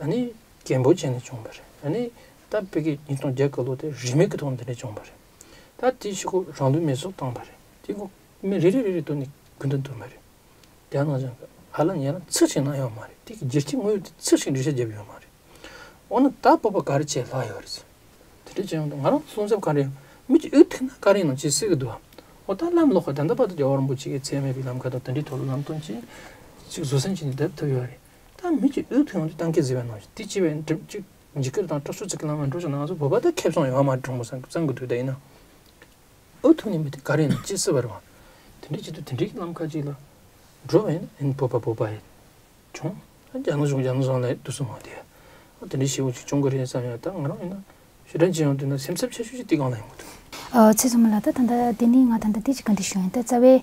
ཨ་ནི་རྒན་པོ་བྱས་ནས་བྱུང་བ་རེད། ཨ་ནི་ད་བོད་ཀྱི་ཉིས་སྟོང་བརྒྱད་ཀྱི་ལོ་དེ་རིས་མེད་ཀྱི་ཐོག་འདི་འདྲ་བྱུང་བ་རེད། ད་དེ་ཕྱི་ཁོ་རང་ལུས་མེ་སྲེག་བཏང་བ་རེད། དེ་ཁོ་མི་རེ་རེ་རེ་རེ་ཐོག་ནས་སྐུ་མདུན་བཏོན་པ་རེད། དེ་ནང་བཞིན་གྱི་ཧ་ལམ་ཡང་ན་ཚིག་ཞིག་གནང་ཡོད་མ་རེད། དེ་གི་རྒྱལ་སྤྱིའི་དངོས་ཡོད་དེ་ཚིག་ཞིག་འགྲེལ་བཤད་བརྒྱབ་ཡོད་མ་རེད། འོ་ན་ད་བོད་པ་ག་རེ་བྱས་ལྷག་ཡོད་རེད་ཟེར། དེ་འདྲ་བྱས་ཡོང་དུས་ང་རང་སོང་ཙམ་ག་རེ་ཡོང་མི་གཅིག་འུ་ཐུག་ན་ག་རེ་ཡིན་ནམ་ཅེས་ཟེར་གི་འདུག་འོ་ད་ལམ་ལོག་ག་ད་ལྟ་བར་དུ་རྒྱལ་བ་རིན་པོ་ཆེ་གི་ཚད་མེད་པའི་ལམ་ཁ་དང་དེ་འདྲའི་ཐོག་ལ་ལམ་སྟོན་ཅིག་ཅིག་བཟོད་བསྲན་བྱས་ནས་བསྡད་ཐུབ་ཡོད་རེད། ད་མི་གཅིག་འུ་ཐུག་ཡོང་དུས་གཏན་འཁེལ་ཟེར་བའི་ནང་བཞིན་དེ་ཅི་བས་འགྲིག་ཅིག་འཇིགས་སྐུལ་དང་དཀྲུག་ཤོར་ཅིག་གི་ལམ་ལ་འགྲོ་བྱུང་ན་ང་ཚོ་བོད་པ་ད་ཁེ་བཟང་ཡོད་མ་རེད་དྲང་མོ་བསམ་གི་འདུག་ད་ཡིན་ན། འུ་ཐུག་ནས་མི་དེ་ག་རེ་ཡིན་ཅི་སྲིད་པ་རེད་བ། དེ་འདྲའི་བྱེད་དུས་དེ་འདྲའི་ལམ་ཁ་ཅིག་ལ་འགྲོ་བ་ཡིན་ན་ཨེ་བོད་པ་བོད་པ་ཡིན་བྱུང་། རྒྱ་ནག་གཞུང་རྒྱ་ནག་གཞུང་ལ་དུས་སུ་མ་དེ་ཨ་དེ་འདྲའི་ཞེ་པོ་ཅིག་བྱུང་གི་རེད་བསམ་ཡང་ད་ང་རང་ཡིན་ན་ཞེ་དྲག་ཅིག་ཡོང་དུས་ན་སེམས་འཚབ་ཆེ་ཤོས་ཅིག་དེ་གང་ལ་ཡོང་གི་འདུག་ཨ་ཚེ་བཙུན་མ་ལགས། ད་ད་ལྟ་དེ་ནི་ང་ད་ལྟ་དེ་ཅིག་ག་འདྲ་ཞུ་ཡིན། ད་རྩ་བའི་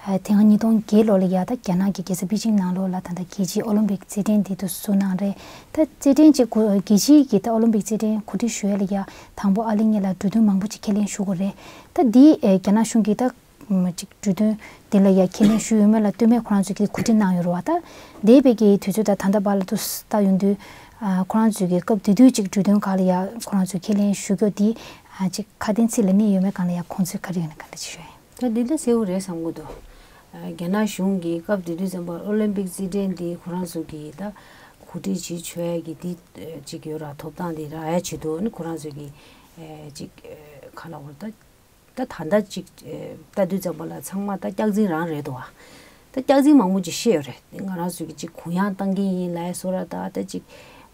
ཨ་དེ་སྔ་ཉིས་སྟོང་བརྒྱད་ལོ་ལ་ཡ་ད་རྒྱ་ནག་གི་རྒྱལ་ས་པེ་ཅིང་ནང་ལོགས་ལ་ད་ལྟ་རྒྱལ་སྤྱིའི་ཨོ་ལིམ་པིག་རྩེད་འགྲན་དེ་དུ་བསུ་གནང་རེད། ད་རྩེད་འགྲན་ཅིག་གོ་རྒྱལ་སྤྱིའི་གི་ད་ཨོ་ལིམ་པིག་རྩེད་འགྲན་གོ་སྒྲིག་ཞུ་ཡ་ལ་ཡ་དང་པོ་ཨ་ལེ་ངེད་ལ་གྲོས་མཐུན་མང་པོ་ཅིག་ཁས་ལེན་ཞུ་དགོས་རེད། ད་འདི་ཨེ་རྒྱ་ནག་གཞུང་གིས་ད་ཅིག་གྲོས་མཐུན་འདི་ལ་ཡ་ཁས་ལེན་ཞུས་ཡོད་མེད་ལ་ལྟོས་མེད་ཁོ་རང་ཚོས་ཀྱི་གོ་སྒྲིག་གནང་ཡོད་རེད་བ། ད་འདས་པའི་གི་དུས་ཚོད་ད་ད་ལྟ་བར་ལ་དུ་ལྟ་ཡོང་དུས་ཨ་ཁོ་རང་ཚོས་ཀྱི་སྐབས་དེ་དུས་ཅིག་གྲོས་མཐུན་ཁག་ལ་ཡ་ཁོ་རང་ཚོས་ཁས་ལེན་ཞུ་རྒྱུ་འདི་ཨ་ཅིག་ཁ་དན་ཚིག་ལ་གནས་ཡོད་མེད་སྒང་ལ་ཡ་དགོངས་ཚུལ་ག་རེ་ཡོད་ན་ག་འདྲ་ཅིག་ཞུ་ཡ་ཡིན། ད་འདི་ལ་གསལ་བོ་རེད་བསམ་གྱི་འདུག་ཨ་རྒྱ་ནག་གཞུང་གིས་སྐབས་དེ་དུས་ཙམ་པར་ཨོ་ལིམ་པིག་རྩེད་འགྲན་འདི་ཁོ་རང་ཚོ་གིས་ད་གོ་སྒྲིག་བྱེད་ཆོག་ཡ་གི་འདི་ཅིག་ཡོད་ར། ཐོབ་ཐང་འདི་རག་ཡ་ཆེད་དུ་ནི་ཁོ་རང་ཚོ་གིས་ཨེ་ཅིག་ཨེ་ག་ལ་བར་ད། ད་ད་ལྟ་ཅིག་ཨེ་ལྟ་དུས་ཙམ་པ་ལ་ཚང་མ་ད་སྐྱག་རྫུན་རང་རེད་དོ། ད་སྐྱག་རྫུན་མང་པོ་ཅིག་བཤད་ཡོད་རེད། ང་རང་ཚོ་གི་ཅིག་གུ་ཡངས་བཏང་གི་ཡིན་ལབ་ཡ་བཟོ་ར། ད་ད་ཅིག་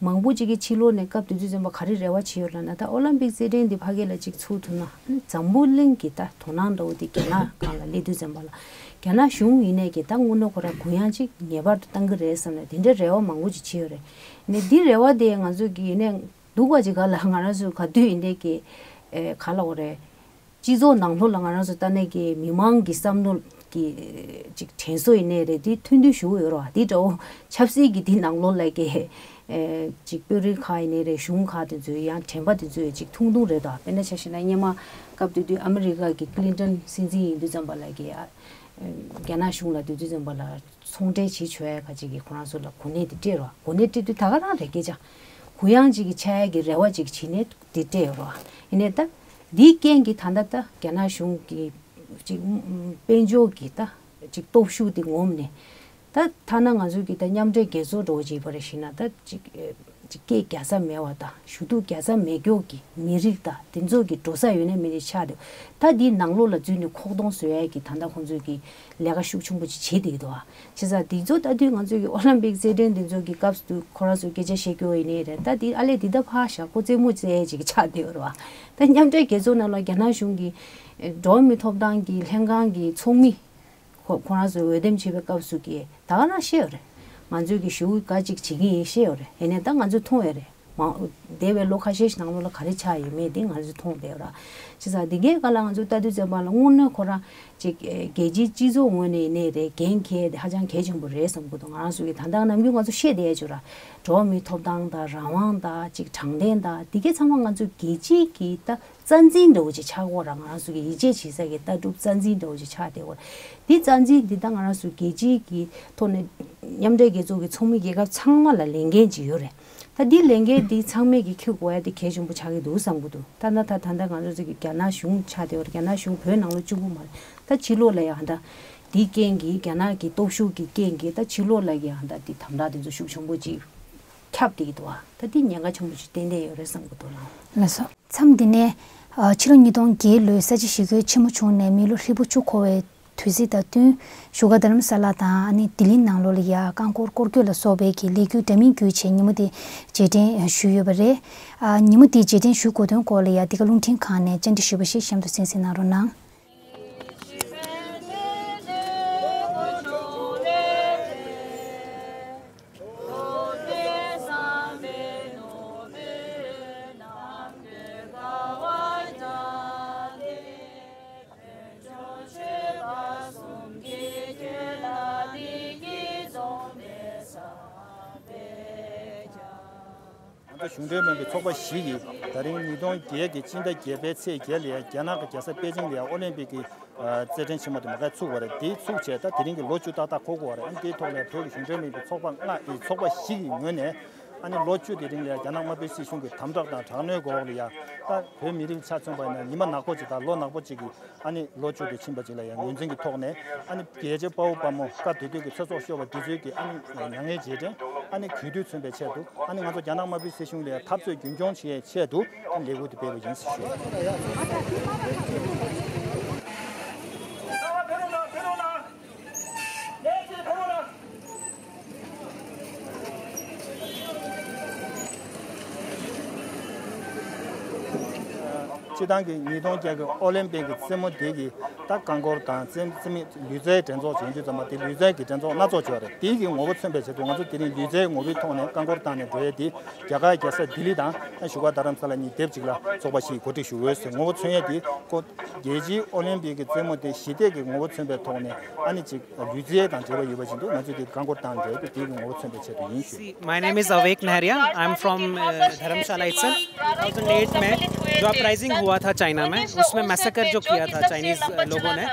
མང་པོ་ཅིག་གི་ཕྱི་ལོགས་ནས་སྐབས་དེ་དུས་ཙམ་པ་ག་རེ་རེ་བ་བྱེད་ཡོད་ལབ་ན། ད་ཨོ་ལིམ་པིག་རྩེད་འགྲན་འདི་ཕ་གི་ལ་ཅིག་ཚུགས་ཐུབ་ན་ཨ་ནི་འཛམ་བུ་གླིང་གི་ད་དོ་སྣང་འདྲ་བོ་དེ་རྒྱ་ནག་སྒང་ལ་སླེབས་དུས་ཙམ་པ་ལ་རྒྱ་ནག་གཞུང་ཡིན་ནས་ཀྱི་ད་དངོས་གནས་ཁོ་རང་གུ་ཡངས་ཅིག་ངེས་པར་དུ་བཏང་གི་རེད་བསམ་ནས་དེ་འདྲའི་རེ་བ་མང་པོ་ཅིག་བྱེད་ཡོད་རེད། ནས་འདི་རེ་བ་དེ་ང་ཚོ་གི་ཡིན་ནས་སྡུག་པ་ཅིག་ག་ལ་ང་རང་ཚོ་ག་དུས་ཡིན་ནས་ཀྱི་ཨེ་ག་ལ་བ་རེད། སྤྱི་ཚོགས་ནང་ལོགས་ལ་ང་རང་ཚོ་ལྟ་ནས་ཀྱི་མི་མང་གི་བསམ་བློ་གི་ཅིག་དྲན་གསོ་ཡིན་ནའི་རེད། དེ་ཐུང་ཐུང་ཞུ་གི་ཡོད་རེད་བ། དེ་འདྲ་བོ་ཆབ་སྲིད་ཀྱི་དེ་ནང་ལོགས་ལ་ཀྱི་ཨེ་ཅིག་དཔོན་རིགས་ཁག་ཡིན་ནའི་རེད། གཞུང་ཁག་དེ་ཚོའི་ཡང་དྲན་པ་དེ་ཚོའི་ཅིག་ཐུང་ཐུང་རེད་དོ། དཔེར་ན་ཆ་བཞག་ན་སྔོན་མ་སྐབས་དེ་དུས་ཨ་མི་རི་ཀ་གི་ཀི་ལིན་ཊོན་སྲིད་འཛིན་ཡིན་དུས་ཙམ་པ་ལ་ཀྱི་ཨ་རྒྱ་ནག་གཞུང་ལ་དུས་དུས་ཙམ་པ་ལ་ཚོང་འབྲེལ་བྱེད་ཆོག་ཡ་ག་ཅིག་གི་ཁོ་རང་ཚོ་ལ་གོ་གནས་དེ་སྤྲད་རོགས། གོ་གནས་སྤྲད་དུས་ད་ག་རང་རེད་སྐད་ཆ། གུ་ཡངས་ཅིག་གི་ཆགས་ཡ་གི་རེ་བ་ཅིག་བྱེད་ནས་དེ་སྤྲད་ཡོད་རོགས། ཡིན་ནའི་ད་འདིའི་རྐྱེན་གྱིས་ད་ལྟ་ད་རྒྱ་ནག་གཞུང་གི་ཅིག་དཔལ་འབྱོར་གྱི་ད་ཅིག་སྟོབས་ཤུགས་དེ་ངོམས་ནས་ད་ཐ་ན་ང་ཚོ་གི་ད་མཉམ་འབྲེལ་རྒྱལ་ཚོགས་འགྲོ་བྱེད་པ་རེ་བཞིན་ན་ད་ཅིག་ཅིག་སྐད་རྒྱག་ས་མེད་པ་དང་ཞུ་གཏུག་རྒྱག་ས་མེད་མཁན་གྱི་མི་རིགས་དང་དེ་ཚོ་གི་འགྲོ་ས་ཡོད་ན་མེད་ན་ཆགས་འདུག་ད་འདི་ནང་ལོགས་ལ་འཛུལ་ནས་ཁོག་སྟོང་བཟོ་ཡས་ཀྱི་ད་ལྟ་ཁོང་ཚོས་ཀྱི་ལས་ཀ་ཤུགས་ཆེན་པོ་ཅིག་བྱེད་བསྡད་ཀྱི་འདུག་ཨ། བྱས་ཙང་འདི་ཚོ་ལྟ་དུས་ང་ཚོས་ཀྱི་ཨོ་ལིམ་པིག་རྩེད་འགྲན་འདི་ཚོ་གི་སྐབས་སུ་ཁོ་རང་ཚོ་སྐད་ཆ་བཤད་རྒྱུ་ཡིན་ནའི་རེད། ད་འདི་ཨ་ལས་འདི་ད་ཕར་བཞག་ཁོ་རྩེད་མོ་རྩེ་ཡས་ཅིག་ཆགས་བསྡད་ཡོད་རེད་བ། ད་མཉམ་འབྲེལ་རྒྱལ་ཚོགས་ནང་ལ་རྒྱ་ནག་གཞུང་གི་ཨེ་འགྲོ་བ་མིའི་ཐོབ་ཐང་གི་ལྷན་ཁང་གི་ཚོགས་མི་ཁོ་ཁོ་རང་ཚོས་འོས་འདེམས་བྱེད་པའི་སྐབས་སུ་གི་ད་ག་རང་བཤད་ཡོད་རེད། ང་ཚོས་ཀྱི་ཞུ་གི་ག་ཅིག་བྱེད་ཀྱི་ཡིན་བཤད་ཡོད་རེད། ཡིན་ནའི་ད་ང་ཚོས་མཐོང་ཡོད་རེད། མ་འདས་པའི་ལོ་ཁ་ཤས་ཤིག་ནང་ལོགས་ལ་ག་རེ་ཆགས་ཡོད་མེད་དེ་ང་ཚོས་མཐོང་བསྡད་ཡོད་ར། བྱས་ཙང་འདི་གའི་སྐོར་ལ་ང་ཚོས་ལྟ་དུས་ཙམ་པ་ལ་དངོས་གནས་ཁོ་རང་ཅིག་རྒྱལ་སྤྱིའི་སྤྱི་ཚོགས་ངོས་ནས་ཡིན་ནའི་རེད། འགན་འཁྱེར་དེ་ཧ་ཅང་གལ་ཆེན་པོ་རེད་བསམ་གྱི་འདུག་ང་རང་ཚོ་གིས་ད་ལྟ་ནམ་རྒྱུན་ང་ཚོ་བཤད་བསྡད་ཡོད་ར། འགྲོ་བ་མིའི་ཐོབ་ཐང་དང་རང་དབང་དང་ཅིག་དྲང་བདེན་དང་འདི་གའི་ཚང་མ་ང་ཚོ་རྒྱལ་སྤྱིའི་གི་ད་རྩ་འཛིན་འདྲ་བོ་ཅིག་ཆགས་ཀྱི་ཡོད་ར། ང་རང་ཚོ་གི་ཡིད་ཆེས་བྱེད་ས་གི་ལྟ་གྲུབ་རྩ་འཛིན་འདྲ་བོ་ཅིག་ཆགས་བསྡད་ཡོད་ར། འདི་རྩ་འཛིན་འདི་ད་ང་རང་ཚོ་རྒྱལ་སྤྱིའི་གི་ཐོག་ནས་མཉམ་འབྲེལ་རྒྱལ་ཚོགས་ཀྱི་ཚོགས་མི་རྒྱལ་ཁབ་ཚང་མ་ལ་ལས་འགན་ཅིག་ཡོད་རེད། ད་འདི་ལས་འགན་འདི་ཚང་མས་ཀྱིས་འཁྱེར་དགོས་ཡ་དེ་གལ་ཆེན་པོ་ཆགས་ཀྱི་འདུག་བསམ་གྱི་འདུག་ད་ད་ད་ད་ད་ང་ཚོ་ཚོ་གི་རྒྱ་ནག་གཞུང་ཆགས་བསྡད་ཡོད་རེད། རྒྱ་ནག་གཞུང་བོད་ནང་ལོགས་བཅུག་གི་མ་རེད། ད་ཕྱི་ལོགས་ལ་ཡ་ད་འདིའི་རྐྱེན་གྱིས་རྒྱ་ནག་གི་སྟོབས་ཤུགས་ཀྱི་རྐྱེན་གྱིས་ད་ཕྱི་ལོགས་ལ་ཡ་ད་འདི་དམ་དྲག་དེ་ཚོ་ཤུགས་ཆེན་པོ་ཅིག་ཁྱབ་བསྡད་ཀྱི་འདུག་བ། ད་འདི་ཉེན་ཁ་ཆེན་པོ་ཅིག་ཏན་ཏན་ཡོད་རེད་བསམ་གྱི་འདུག་ལགས། ལགས་སོ། མཚམས་འདི་ནས་ཨ་ཕྱི་ལོ་ཉིས་སྟོང་བརྒྱད་ལོའི་ས་བྱི་ཞི་རྒོལ་ཆེན་མོ་བྱུང་ནས་མི་ལོ་ཧྲིལ་པོ་བཅུ་འཁོར་བའི་དུས་ཚིགས་དང་བསྟུན་བཞུགས་སྒར་རྡ་རམ་ས་ལ་དང་ཨ་ནི་ལྡི་ལི་ནང་ལོགས་ལ་ཡ་རྐང་འཁོར་སྐོར་སྐྱོད་ལ་སོགས་པའི་གི་ལས་འགུལ་འདྲ་མིན་བརྒྱུད་བྱས་ཉིན་མོ་དེ་རྗེས་དྲན་ཞུས་ཡོད་པ་རེད། ཨ་ཉིན་མོ་དེ་རྗེས་དྲན་ཞུ་དགོས་དོན་སྐོར་ལ་ཡ་འདི་ག་རླུང་འཕྲིན་ཁང་ནས་བཅར་འདྲི་ཞུས་པ་ཞིག་གཤམ་དུ་གསན་གཟིགས་གནང་རོགས་གནང་། ང་ཚོ་གཞུང་འབྲེལ་མིན་པའི་ཚོགས་པ་ཞིག་གིས་ད་རིང་ཉིས་སྟོང་བརྒྱད་ཀྱི་སྤྱི་ཟླ་བརྒྱད་པའི་ཚེས་བརྒྱད་ལ་ཡ་རྒྱ་ནག་གི་རྒྱལ་ས་པེ་ཅིང་ལ་ཡ་ཨོ་ལིམ་པིག་གི་རྩེད་འགྲན་ཆེན་མོ་དེ་མ་ག་ཚུགས་པ་རེད། དེ་ཚུགས་བྱས་ད་དེ་རིང་གི་ལོ་བཅུ་ཏག་ཏག་འཁོར་དགོས་པ་རེད། ཨ་ནི་དེའི་ཐོག་ལ་བོད་ཀྱི་གཞུང་འབྲེལ་མིན་པའི་ཚོགས་པ་ལྔ་ཨེ་ཚོགས་པ་བཞི་གི་ངོས་ནས་ཨ་ནི་ལོ་བཅུ་དེ་རིང་ལ་ཡ་རྒྱ་ནག་དམར་པོའི་སྲིད་གཞུང་གི་དམ་དྲག་དང་དྲག་གནོན་འོག་ལ་ཡ་ད་བོད་མི་རིགས་ཆ་མཚོན་པ་ཡིན་ན་ཉི་མ་ནག་པོ་ཅིག་དང་ལོ་ནག་པོ་ཅིག་གི་ཨ་ནི་ལོ་བཅུ་དེ་ཕྱིན་པ་ཅིག་ལ་ཡང་ངོས་འཛིན་གྱི་ཐོག་ནས་ཨ་ནི་རྒྱལ་གཅེས་དཔའ་བོ་དཔའ་མོ་བཀའ་བསྡུ་སྡོད་ཀྱི་ཚེ་སྲོག་ཤོར་བ་འདི་ཚོའི་གི་ཨ་ནི་མྱ་ངན་རྗེས་དྲན་ཨ་ནི་གུས་འདུད་མཚོན་པའི་ཆེད་དུ་ཨ་ནི་ང་ཚོ་རྒྱ་ནག་དམར་པོའི་སྲིད་གཞུང་ལ་ཡང་འཐབ་རྩོད་རྒྱུན་འཁྱོངས་བྱེད་ཡའི་ཆེད་དུ་ཨ་ནི་ལས་འགུལ་དེ་སྤེལ་བ་ཡིན་ཞེས་ཞུ། སྤྱི་བཏང་གི་ཉིས་སྟོང་བརྒྱད་ཀྱི་ཨོ་ལིམ་པིག་གི་རྩེད་མོ་དེ་གི་ད་རྐང་འཁོར་དང་རྩེད་རྩེད་མོ་ལུས་རྩལ་འགྲན་ཚོགས་བྱེད་དུས་ཙམ་པ་དེ་ལུས་རྩལ་གྱི་འགྲན་ཚོགས་སྣ་ཚོགས་བྱུང་བ་རེད། དེ་གི་ངོ་བོ་མཚོན་པའི་ཆེད་དུ་ང་ཚོ་དེ་རིང་ལུས་རྩལ་ངོ་བོའི་ཐོག་ནས་རྐང་འཁོར་བཏང་ནས་འགྲོ་ཡས་དེ་རྒྱ་གར་རྒྱལ་ས་ལྡི་ལི་དང་བཞུགས་སྒར་རྡ་རམ་ས་ལ་གཉིས་སྡེབ་གཅིག་ལ་ཚོགས་པ་ཞིག་གོ་སྒྲིག་ཞུ་འོས་ཟེར་ངོ་བོ་མཚོན་ཡས་དེ་ཁོ་རྒྱལ་སྤྱིའི་ཨོ་ལིམ་པིག་གི་རྩེད་མོ་དེ་ཞི་བདེ་གི་ངོ་བོ་མཚོན་པའི་ཐོག་ནས་ཨ་ནི་ཅིག་ལུས་རྩལ་དང་འབྲེལ་བ་ཡོད་པ་བཞིན་དུ་ང་ཚོས་དེ་རྐང་འཁོར་བཏང་འདྲ་དེ་དེའི་ངོ་བོ་མཚོན་པའི་ཆེད་དུ་ཡིན་ཞུ། My name is Avek Nahria. I'm from uh, Dharamshala itself. दो हज़ार आठ में जो अपराइजिंग हुआ था चाइना में, उसमें मैसेकर जो किया था चाइनीज लोगों ने,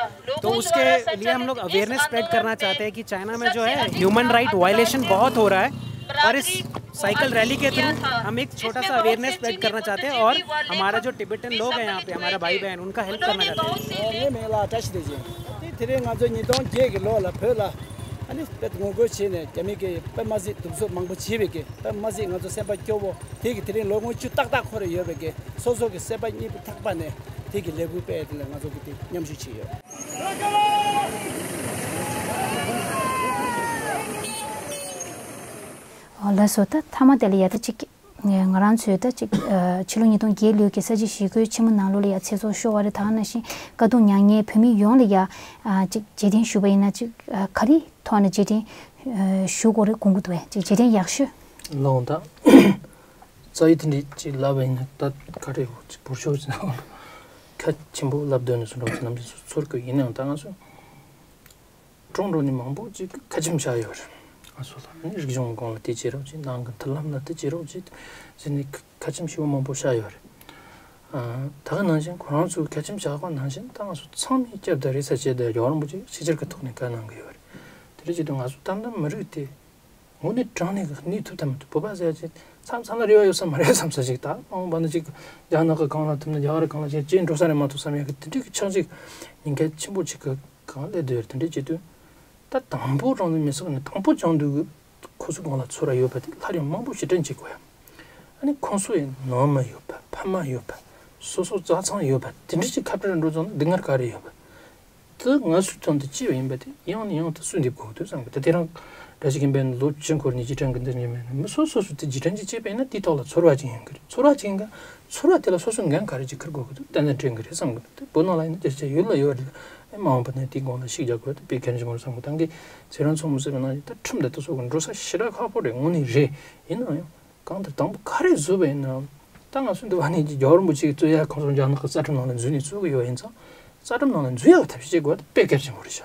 तो उसके लिए हम लोग अवेयरनेस स्प्रेड करना चाहते हैं कि चाइना में जो है ह्यूमन राइट वायलेशन बहुत हो रहा है और इस साइकिल रैली के थ्रू हम एक छोटा सा अवेयरनेस स्प्रेड करना चाहते हैं और हमारा जो टिबेटन लोग हैं यहाँ पे, हमारा भाई बहन, उनका हेल्प करना चाहते हैं। ངའི་མིང་ལ་བཀྲ་ཤིས་བདེ་ཆེན། དེ་དེ་རིང་ང་ཚོ་ཉིས་སྟོང་བརྒྱད་ཀྱི་ལོ་ལ་བོད་ལ་ཨ་ནི་དཔེ་ངོ་རྒོལ་བྱས་ནས་རྒྱ་མི་གིས་དཔེ་མ་སྲིད་སྡུག་སྦྱོང་མང་པོ་བྱས་པའི་གི་དཔེ་མ་སྲིད་ང་ཚོ་སེམས་པ་སྐྱོ་བོ་དེ་གི་དེ་རིང་ལོ་ངོ་བཅུ་ཏག་ཏག་འཁོར་ཡོད་པའི་གི་སོ་སོ་གི་སེམས་པ་གཉིད་པ་ཐག་པ་ནས་དེ་གི་ལས་འགུལ་སྤེལ་དེ་ལ་ང་ཚོ་གི་དེ་མཉམ་ཞུགས་བྱས་ཡོད། ཨོ་ལགས་སོ། ད་མཐའ་མ་དེ་ལ་ཡ་ད་ཅིག་ང་རང་ཚོས་ད་ཅིག་ཕྱི་ལོ་ཉིས་སྟོང་བརྒྱད་ལོའི་གི་ས་བྱི་ཞི་རྒོལ་ཆེན་མོ་ནང་ལོགས་ལ་ཡ་ཚེ་སྲོག་ཤོར་བ་རེད། ད་ག་ནང་བཞིན་དཀའ་སྡུག་མྱངས་མཁན་བོད་མི་ཡོངས་ལ་ཡ་ཅིག་རྗེས་དྲན་ཞུ་བ་ཡིན་ན་ཅིག་ག་རེ་ཐོག་ནས་རྗེས་དྲན་ཞུ་དགོས་རེད་དགོངས་ཀྱི་འདུག་བས། ཅིག་རྗེས་དྲན་ཡག་ཤོས། ལོང་ད། རྩ་ཡི་དེ་འདྲའི་ཅིག་ལབ་པ་ཡིན་ན་ད་ག་རེ་ཡོད་ཅིག་བུར་ཤོག་ཅིག་ན་ཁ་ཆེན་པོ་ལབ་སྡོད་ནས་སུ་འགྲོ་ཅིག་ནམ་རྒྱུན་ཚོར་གི་ཡིན་ནའང་ད་ང་ཚོ་གྲོངས་འགྲོ་ནི་མང་པོ་ཅིག་ཁ་ཆེམས་བཞག་ཡོད་རེད། ང་ཚོ་ལ་ནི་རིག་གཞུང་སྒང་ལ་དེ་བྱེད་རོགས་ཅིག་ནང་གི་མཐུན་ལམ་ལ་དེ་བྱེད་རོགས་ཅིག་ཟེར་ནས་ཁ་ཆེམས་ཞེ་པོ་མང་པོ་བཞག་ཡོད་རེད། ད་ག་ནང་བཞིན་ཁོ་རང་ཚོའི་ཁ་ཆེམས་བཞག་པ་ནང་བཞིན་ད་ང་ཚོ་ཚང་མས་བསྐྱར་དུ་རེས་གཟའ་བྱས་ཏེ་རྒྱལ་བ་རིན་པོ་ཆེ་ཕྱི་གསལ་གྱི་ཐོག་ནས་བཀའ་གནང་གི་ཡོད་རེད། དེ་འདྲ་བྱེད་དུས་ང་ཚོ་ད་ལྟ་མི་རིགས་དེ་དངོས་གནས་དྲང་གནས་ཀྱི་གནས་ཐུབ་ཐབས་མི་འདུག་བོད་པ་ཟེར་ཡ་ཅིག་མཚམས་མཚམས་ལ་རེ་བ་ཡོད་ས་མ་རེད་བསམ་ས་ཅིག་ད་མ་འོངས་པ་ན་ཅིག་རྒྱ་ནག་གི་སྒང་ལ་ཐུབ་ན་རྒྱ་གར་སྒང་ལ་ཅིག་ཅིག་འགྲོ་ས་རེད་མ་གཏོགས་བསམ་ཡ་གི་དེ་འདྲའི་གི་ཆགས་ཅིག་ཉེན་ཁ་ཆེན་པོ་ཅིག་གི་སྒང་སླེབས་བསྡད་ཡོད་རེད། དེ་འདྲ་བྱེད་དུས་ད་དང་པོ་རང་ལུས་མེར་སྲེག་ནས་དང་པོ་བྱུང་དུས་ཁོ་ཚོ་སྒང་ལ་ཚོར་བ་ཡོད་པ་དེ་སླར་ཡང་མང་པོ་ཞེ་དྲག་བྱེད་དགོས་ཡ། ཨ་ནི་ཁོང་ཚོ་ཡི་ནང་མི་ཡོད་པ་ཕ་མ་ཡོད་པ་སོ་སོ་བཟའ་ཚང་ཡོད་པ་དེ་འདྲ་ཅིག་ཁ་བྲལ་འགྲོ་ཙང་ན་སྡུག་བསྔལ་ག་རེ་ཡོད་པ། དེ་ང་ཚོའི་དོན་དུ་སྐྱེས་པ་ཡིན་པ་དེ་ཡང་ནས་ཡང་དུ་གསོས་འདེབས་དགོས་འདུག་བསམ་གི། ད་དེ་རིང་བཀྲ་ཤིས་དགེ་འཕེལ་ལོ་བཅུ་འཁོར་ནས་རྗེས་དྲན་གྱི་འདིར་ཉན་མེད་ན་མི་སོ་སོ་སོ་དེ་རྗེས་དྲན་ཅིག་བྱས་པ་ཡིན་ན་དེའི་ཐོག་ལ་ཚོར་བ་ཅིག་ཡོང་གི་རེད། ཚོར་བ་ཅིག་ཡིན་ག་ཚོར་བ་དེ་ལ་སོ་སོའི་འགན་ག་རེ་ཅིག་འཁུར་དགོས་ཀྱི་འདུག་ཏན་ཏན་དྲན་གི་རེད་བསམ་གི་འདུག་དེ་བོད་ནང་ལ་ཡིན་ན་དེ་ཆ་ཡོད་ལ་ཡོད་རེད། ཨེ་མ་འོངས་པ་ནས་དེའི་སྒང་ལ་ཤུགས་རྒྱག་དགོས་དེ་དཔེ་གལ་ཆེན་པོ་རེད་བསམ་གི། ད་གི་ཚེ་རིང་མཚོ་མོ་ཟེར་བའི་ནང་ཡིན་ད་ཁྲིམས་དང་དེ་ཚོ་གི་འགྲོ་ས་ཞེ་དྲག་ཁག་པོ་རེད། དངོས་གནས་རེད། ཡིན་ནའང་ཡང་། གང་ལྟར་དང་པོ་ག་རེ་བཟོས་པ་ཡིན་ན། ད་ང་ཚོ་འདི་བ་ནས་ཀྱི་རྒྱལ་བ་རིན་པོ་ཆེ་གི་གཙོས་ཡ་ཁོང་ཚོ་རྒྱ་ནག་གི་རྩ་ཁྲིམས་ནང་ལ་འཛུལ་ནས་བཙུགས་ཀྱི་ཡོད་པ་ཡིན་ཙང་། རྩ་ཁྲིམས་ནང་ལ་འཛུལ་ཡག་གི་ཐབས་ཤེས་བྱེད་དགོས་པ་དེ་དཔེ་གལ་ཆེན་པོ་རེད་ཤག་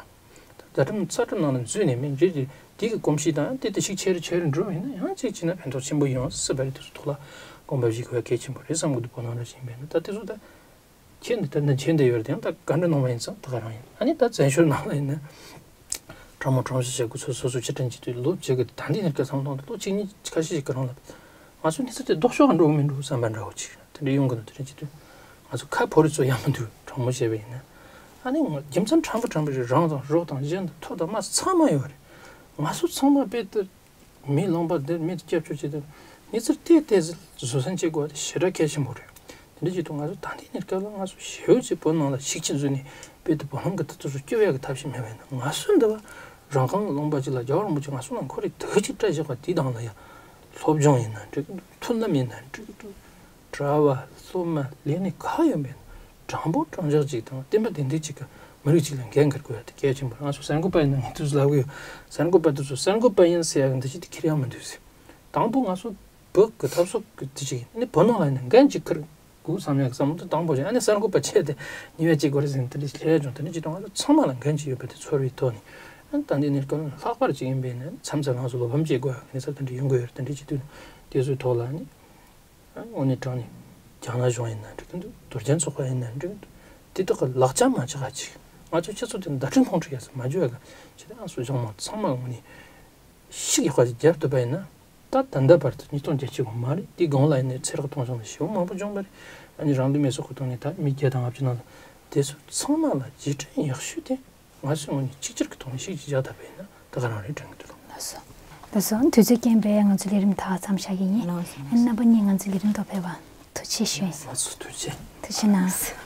རྩ་ཁྲིམས་རྩ་ཁྲིམས་ནང་ལ་འཛུལ་ནས་མི་འདྲི་དེ་དེ་གི་གོམས་གཤིས་དང་དེ་དེ་ཞིག་ཆེ་རུ་ཆེ་རུ་འགྲོ་བ་ཡིན་ན། ཡང་གཅིག་བྱས་ན་ཕན་ཐོགས་ཆེན་པོ་ཡོང་སྲིད་པ་རེད། དེ་ཚོ་ཐོག་ལ་དགོངས་པ་བཞེས་དགོས་པ་གལ་ཆེན་པོ་རེད་བསམ་གི་འདུག་བོད་ནང་ལ་ཕྱིན་པ་ཡིན་ན། ད་དེ་ཚོ་ད་ཁྱེད་འདི་ལྟར་ན་ཁྱེད་འདི་ཡོད་རེད། ཡང་ད་ག་འདྲ་གནང་བ་ཡིན་ཙང་ད་ག་རང་ཡིན། ཨ་ནི་ད་བཙན་བྱོལ་ནང་ལ་ཡིན་ན་དྲང་མོ་དྲང་བཞག་བྱེད་དགོས། སོ་སོ་སོ་ཕྱིར་དྲན་བྱེད་དུས་ལོ་བཅུ་གི་ད་འདི་ནས་སྐད་བསམ་བློ་ལོ་གཅིག་གཉིས་ཁ་ཤས་ཤིག་གི་རིང་ལ་ང་ཚོ་གནས་ཚུལ་དེ་ལྡོག་ཕྱོགས་འགྲོ་གི་མི་འགྲོ་བསམ་པ་འདྲ་བོ་ཅིག་དེ་འདྲ་ཡོང་གི་འདུག་དེ་འདྲ་བྱེད་དུས་ང་ཚོ་ཁ་ཕོ་རི་ཚོ་ཡང་མི་འདུག་དྲང་མོ་བཤད་པ་ཡིན་ན། ཨ་ནི་ང་རྒྱུ་མཚན་ཕྲན་བུ་ཕྲན་བུ་རེད། རང་དང་རོགས་དང་གཞན་དང་ཐོ་དང་དམར་ཚང་མ་ཡོད་རེད། ང་ཚོ་ཚང་མ་དཔེ་ལྟར་མི་ལུང་པ་འདིར་མི་སྐྱབས་བཅོལ་བྱེད་དུས་གནས་ཚུལ་དེ་ཏོག་ཙམ་བཟོད་བསྲན་བྱེད་དགོས་པ་དེ་ཞེ་དྲག་གལ་ཆེན་པོ་རེད། དེ་འདྲ་བྱེད་དུས་ང་ཚོ་ད་ལྟའི་གནས་སྐབས་ལ་ང་ཚོ་ཞེ་པོ་ཅིག་བོད་ནང་ལ་ཤུགས་རྐྱེན་བཟོས་ནས་དཔེ་དེ་བོད་ལུང་གི་དེ་ཚོ་སྐྱོབ་ཡག་གི་ཐབས་ཤེས་མེད་པ་ཡིན་ན། ང་ཚོ་འདི་བ་རང་ཁང་ལུང་པ་ཅིག་ལ་རྒྱལ་བ་རིན་པོ་ཆེ་ང་ཚོ་ལ་ཁོ་རེ་དུ་ཅིག་སྤྲད་བཞག་པ་དེའི་སྒང་ལ་ཡང་སློབ་སྦྱོང་ཡིན་ན་འགྲིག་གི་འདུག་མཐུན་ལམ་ཡིན་ན་འགྲིག་གི་འདུག་གྲྭ་བ་སློབ་མ་ལས་སྣེ་ག་ཡོད་མེད་དྲང་པོ་དྲང་བཞག་ཅིག་དང་བསྟན་པ་བདེན་བདེན་ཅིག་གི་མི་རིགས་ཅིག་ལ་འགན་འཁུར་དགོས་ཡ་དེ་གལ་ཆེན་པོ་རེད། ང་ཚོ་གསར་འགོད་པ་ཡིན་ན་ངས་དུས་སུ་ལབ་གི་ཡོད། གསར་འགོད་པ་དེ་ཚོ་གསར་འགོད་པ་ཡིན་ཟེར་ཡ་གི་འདི་ཅིག་དེ་ཁྱེར་ཡག་མི་འདུག་ཟེར། དང་པོ་ང་ཚོ་བོད་ཀྱི་འཐབ་རྩོད་ཀྱི་དེ་ཅིག་ཡིན་ནི་བོད་ནང་ལ་ཡིན་ན་འགན་ཅིག་འཁུར་དགོས་བསམ་ཡག་བསམ་བློ་དེ་དང་པོ་རེད། ཨ་ནི་གསར་འགོད་པ་བྱས་ཏེ་ཉི་མ་གཅིག་འགོར་ཟིན་དེ་འདྲ་ལས་ཀྱང་དེ་འདྲ་ཅིག་དང་ང་ཚོ་ཚང་མ་ལ་འགན་ཅིག་ཡོད་པ་དེ་ཚོར་བའི་ཐོག་ནས། ཨ་ནི་ད་འདི་ནས་ཀྱང་ལྷག་པར་ཅིག་ཡིན་པས་ན་མཚམས་མཚམས་ང་ཚོ་བློ་ཕམ་བྱེད་དགོས་ཡ་གི་གནས་ཚུལ་དེ་འདྲ་ཡོང་གི་ཡོད་རེད། དེ་འདྲ་བྱེད་དུས་དེ་ཚོའི་ཐོག་ལ་ནི། དངོས་གནས་དྲང་གནས་རྒྱ་ནག་གཞུང་ཡིན་ན་འགྲིག་གི་འདུག་རྡོ་རྒྱལ་ཚོགས་པ་ཡིན་ན་འགྲིག་གི་འདུག་དེ་དག་གི་ལག་ཆ་མ་ཆག་ག་ཅིག་ང་ཚོ་སྤྱི་ཚོགས་དེ་བརྡ་འཕྲིན་ཁོང་ཁྲོ་ཡོད་ས་མ་འཇུ་བ་ག་ཅིག་ཨ་སོ་གཞུང་མང་ཚང་མ་དངོས་གནས་ཤུགས་ཡག་པ་ཅིག་རྒྱབ་ཐུབ་པ་ཡིན་ན། ད་ད་ལྟ་བར་དུ་ཉིས་སྟོང་བརྒྱད་ཅུ་གོང་མ་རེད། དེའི་གོང་ལ་ཡིན་ནའི་ཚེ་རོགས་གཏོང་བྱུང་ནས་ཞེ་པོ་མང་པོ་བྱུང་བ་རེད། ཨ་ནི་རང་ལུས་མེ་སྲེག་གི་ཐོག་ནས་ད་མི་བརྒྱ་དང་ལྔ་བཅུ་ནང་ལ་དེ་ཚོ་ཚང་མ་ལ་རྗེས་དྲན་ཡག་ཤོས་དེ། ང་ཚོས་དངོས་གནས་གཅིག་གྱུར་གྱི་ཐོག་ནས་ཤུགས་ཀྱིས་རྒྱག་ཐུབ་པ་ཡིན་ན་ད་ག་རང་རེད་དྲན་གྱི་འདུག་ལགས་སོ། ལགས་སོ། དུས་ཚོད་རྐྱེན་པས་ང་ཚོའི་ལས་རིམ་ད་མཚམས་བཞག་གི་ཡིན། ལགས་སོ། ཨ་ནི་རྣམ་པ་གཉིས་ང་ཚོའི་ལས་རིམ་ཐོག་ཕེབས་པ་ཐུགས་རྗེ་ཆེ་ཞུ་ཡིན། ལགས་སོ། ཐུགས་རྗེ་ཆེ། ཐུགས་རྗེ་གནང་།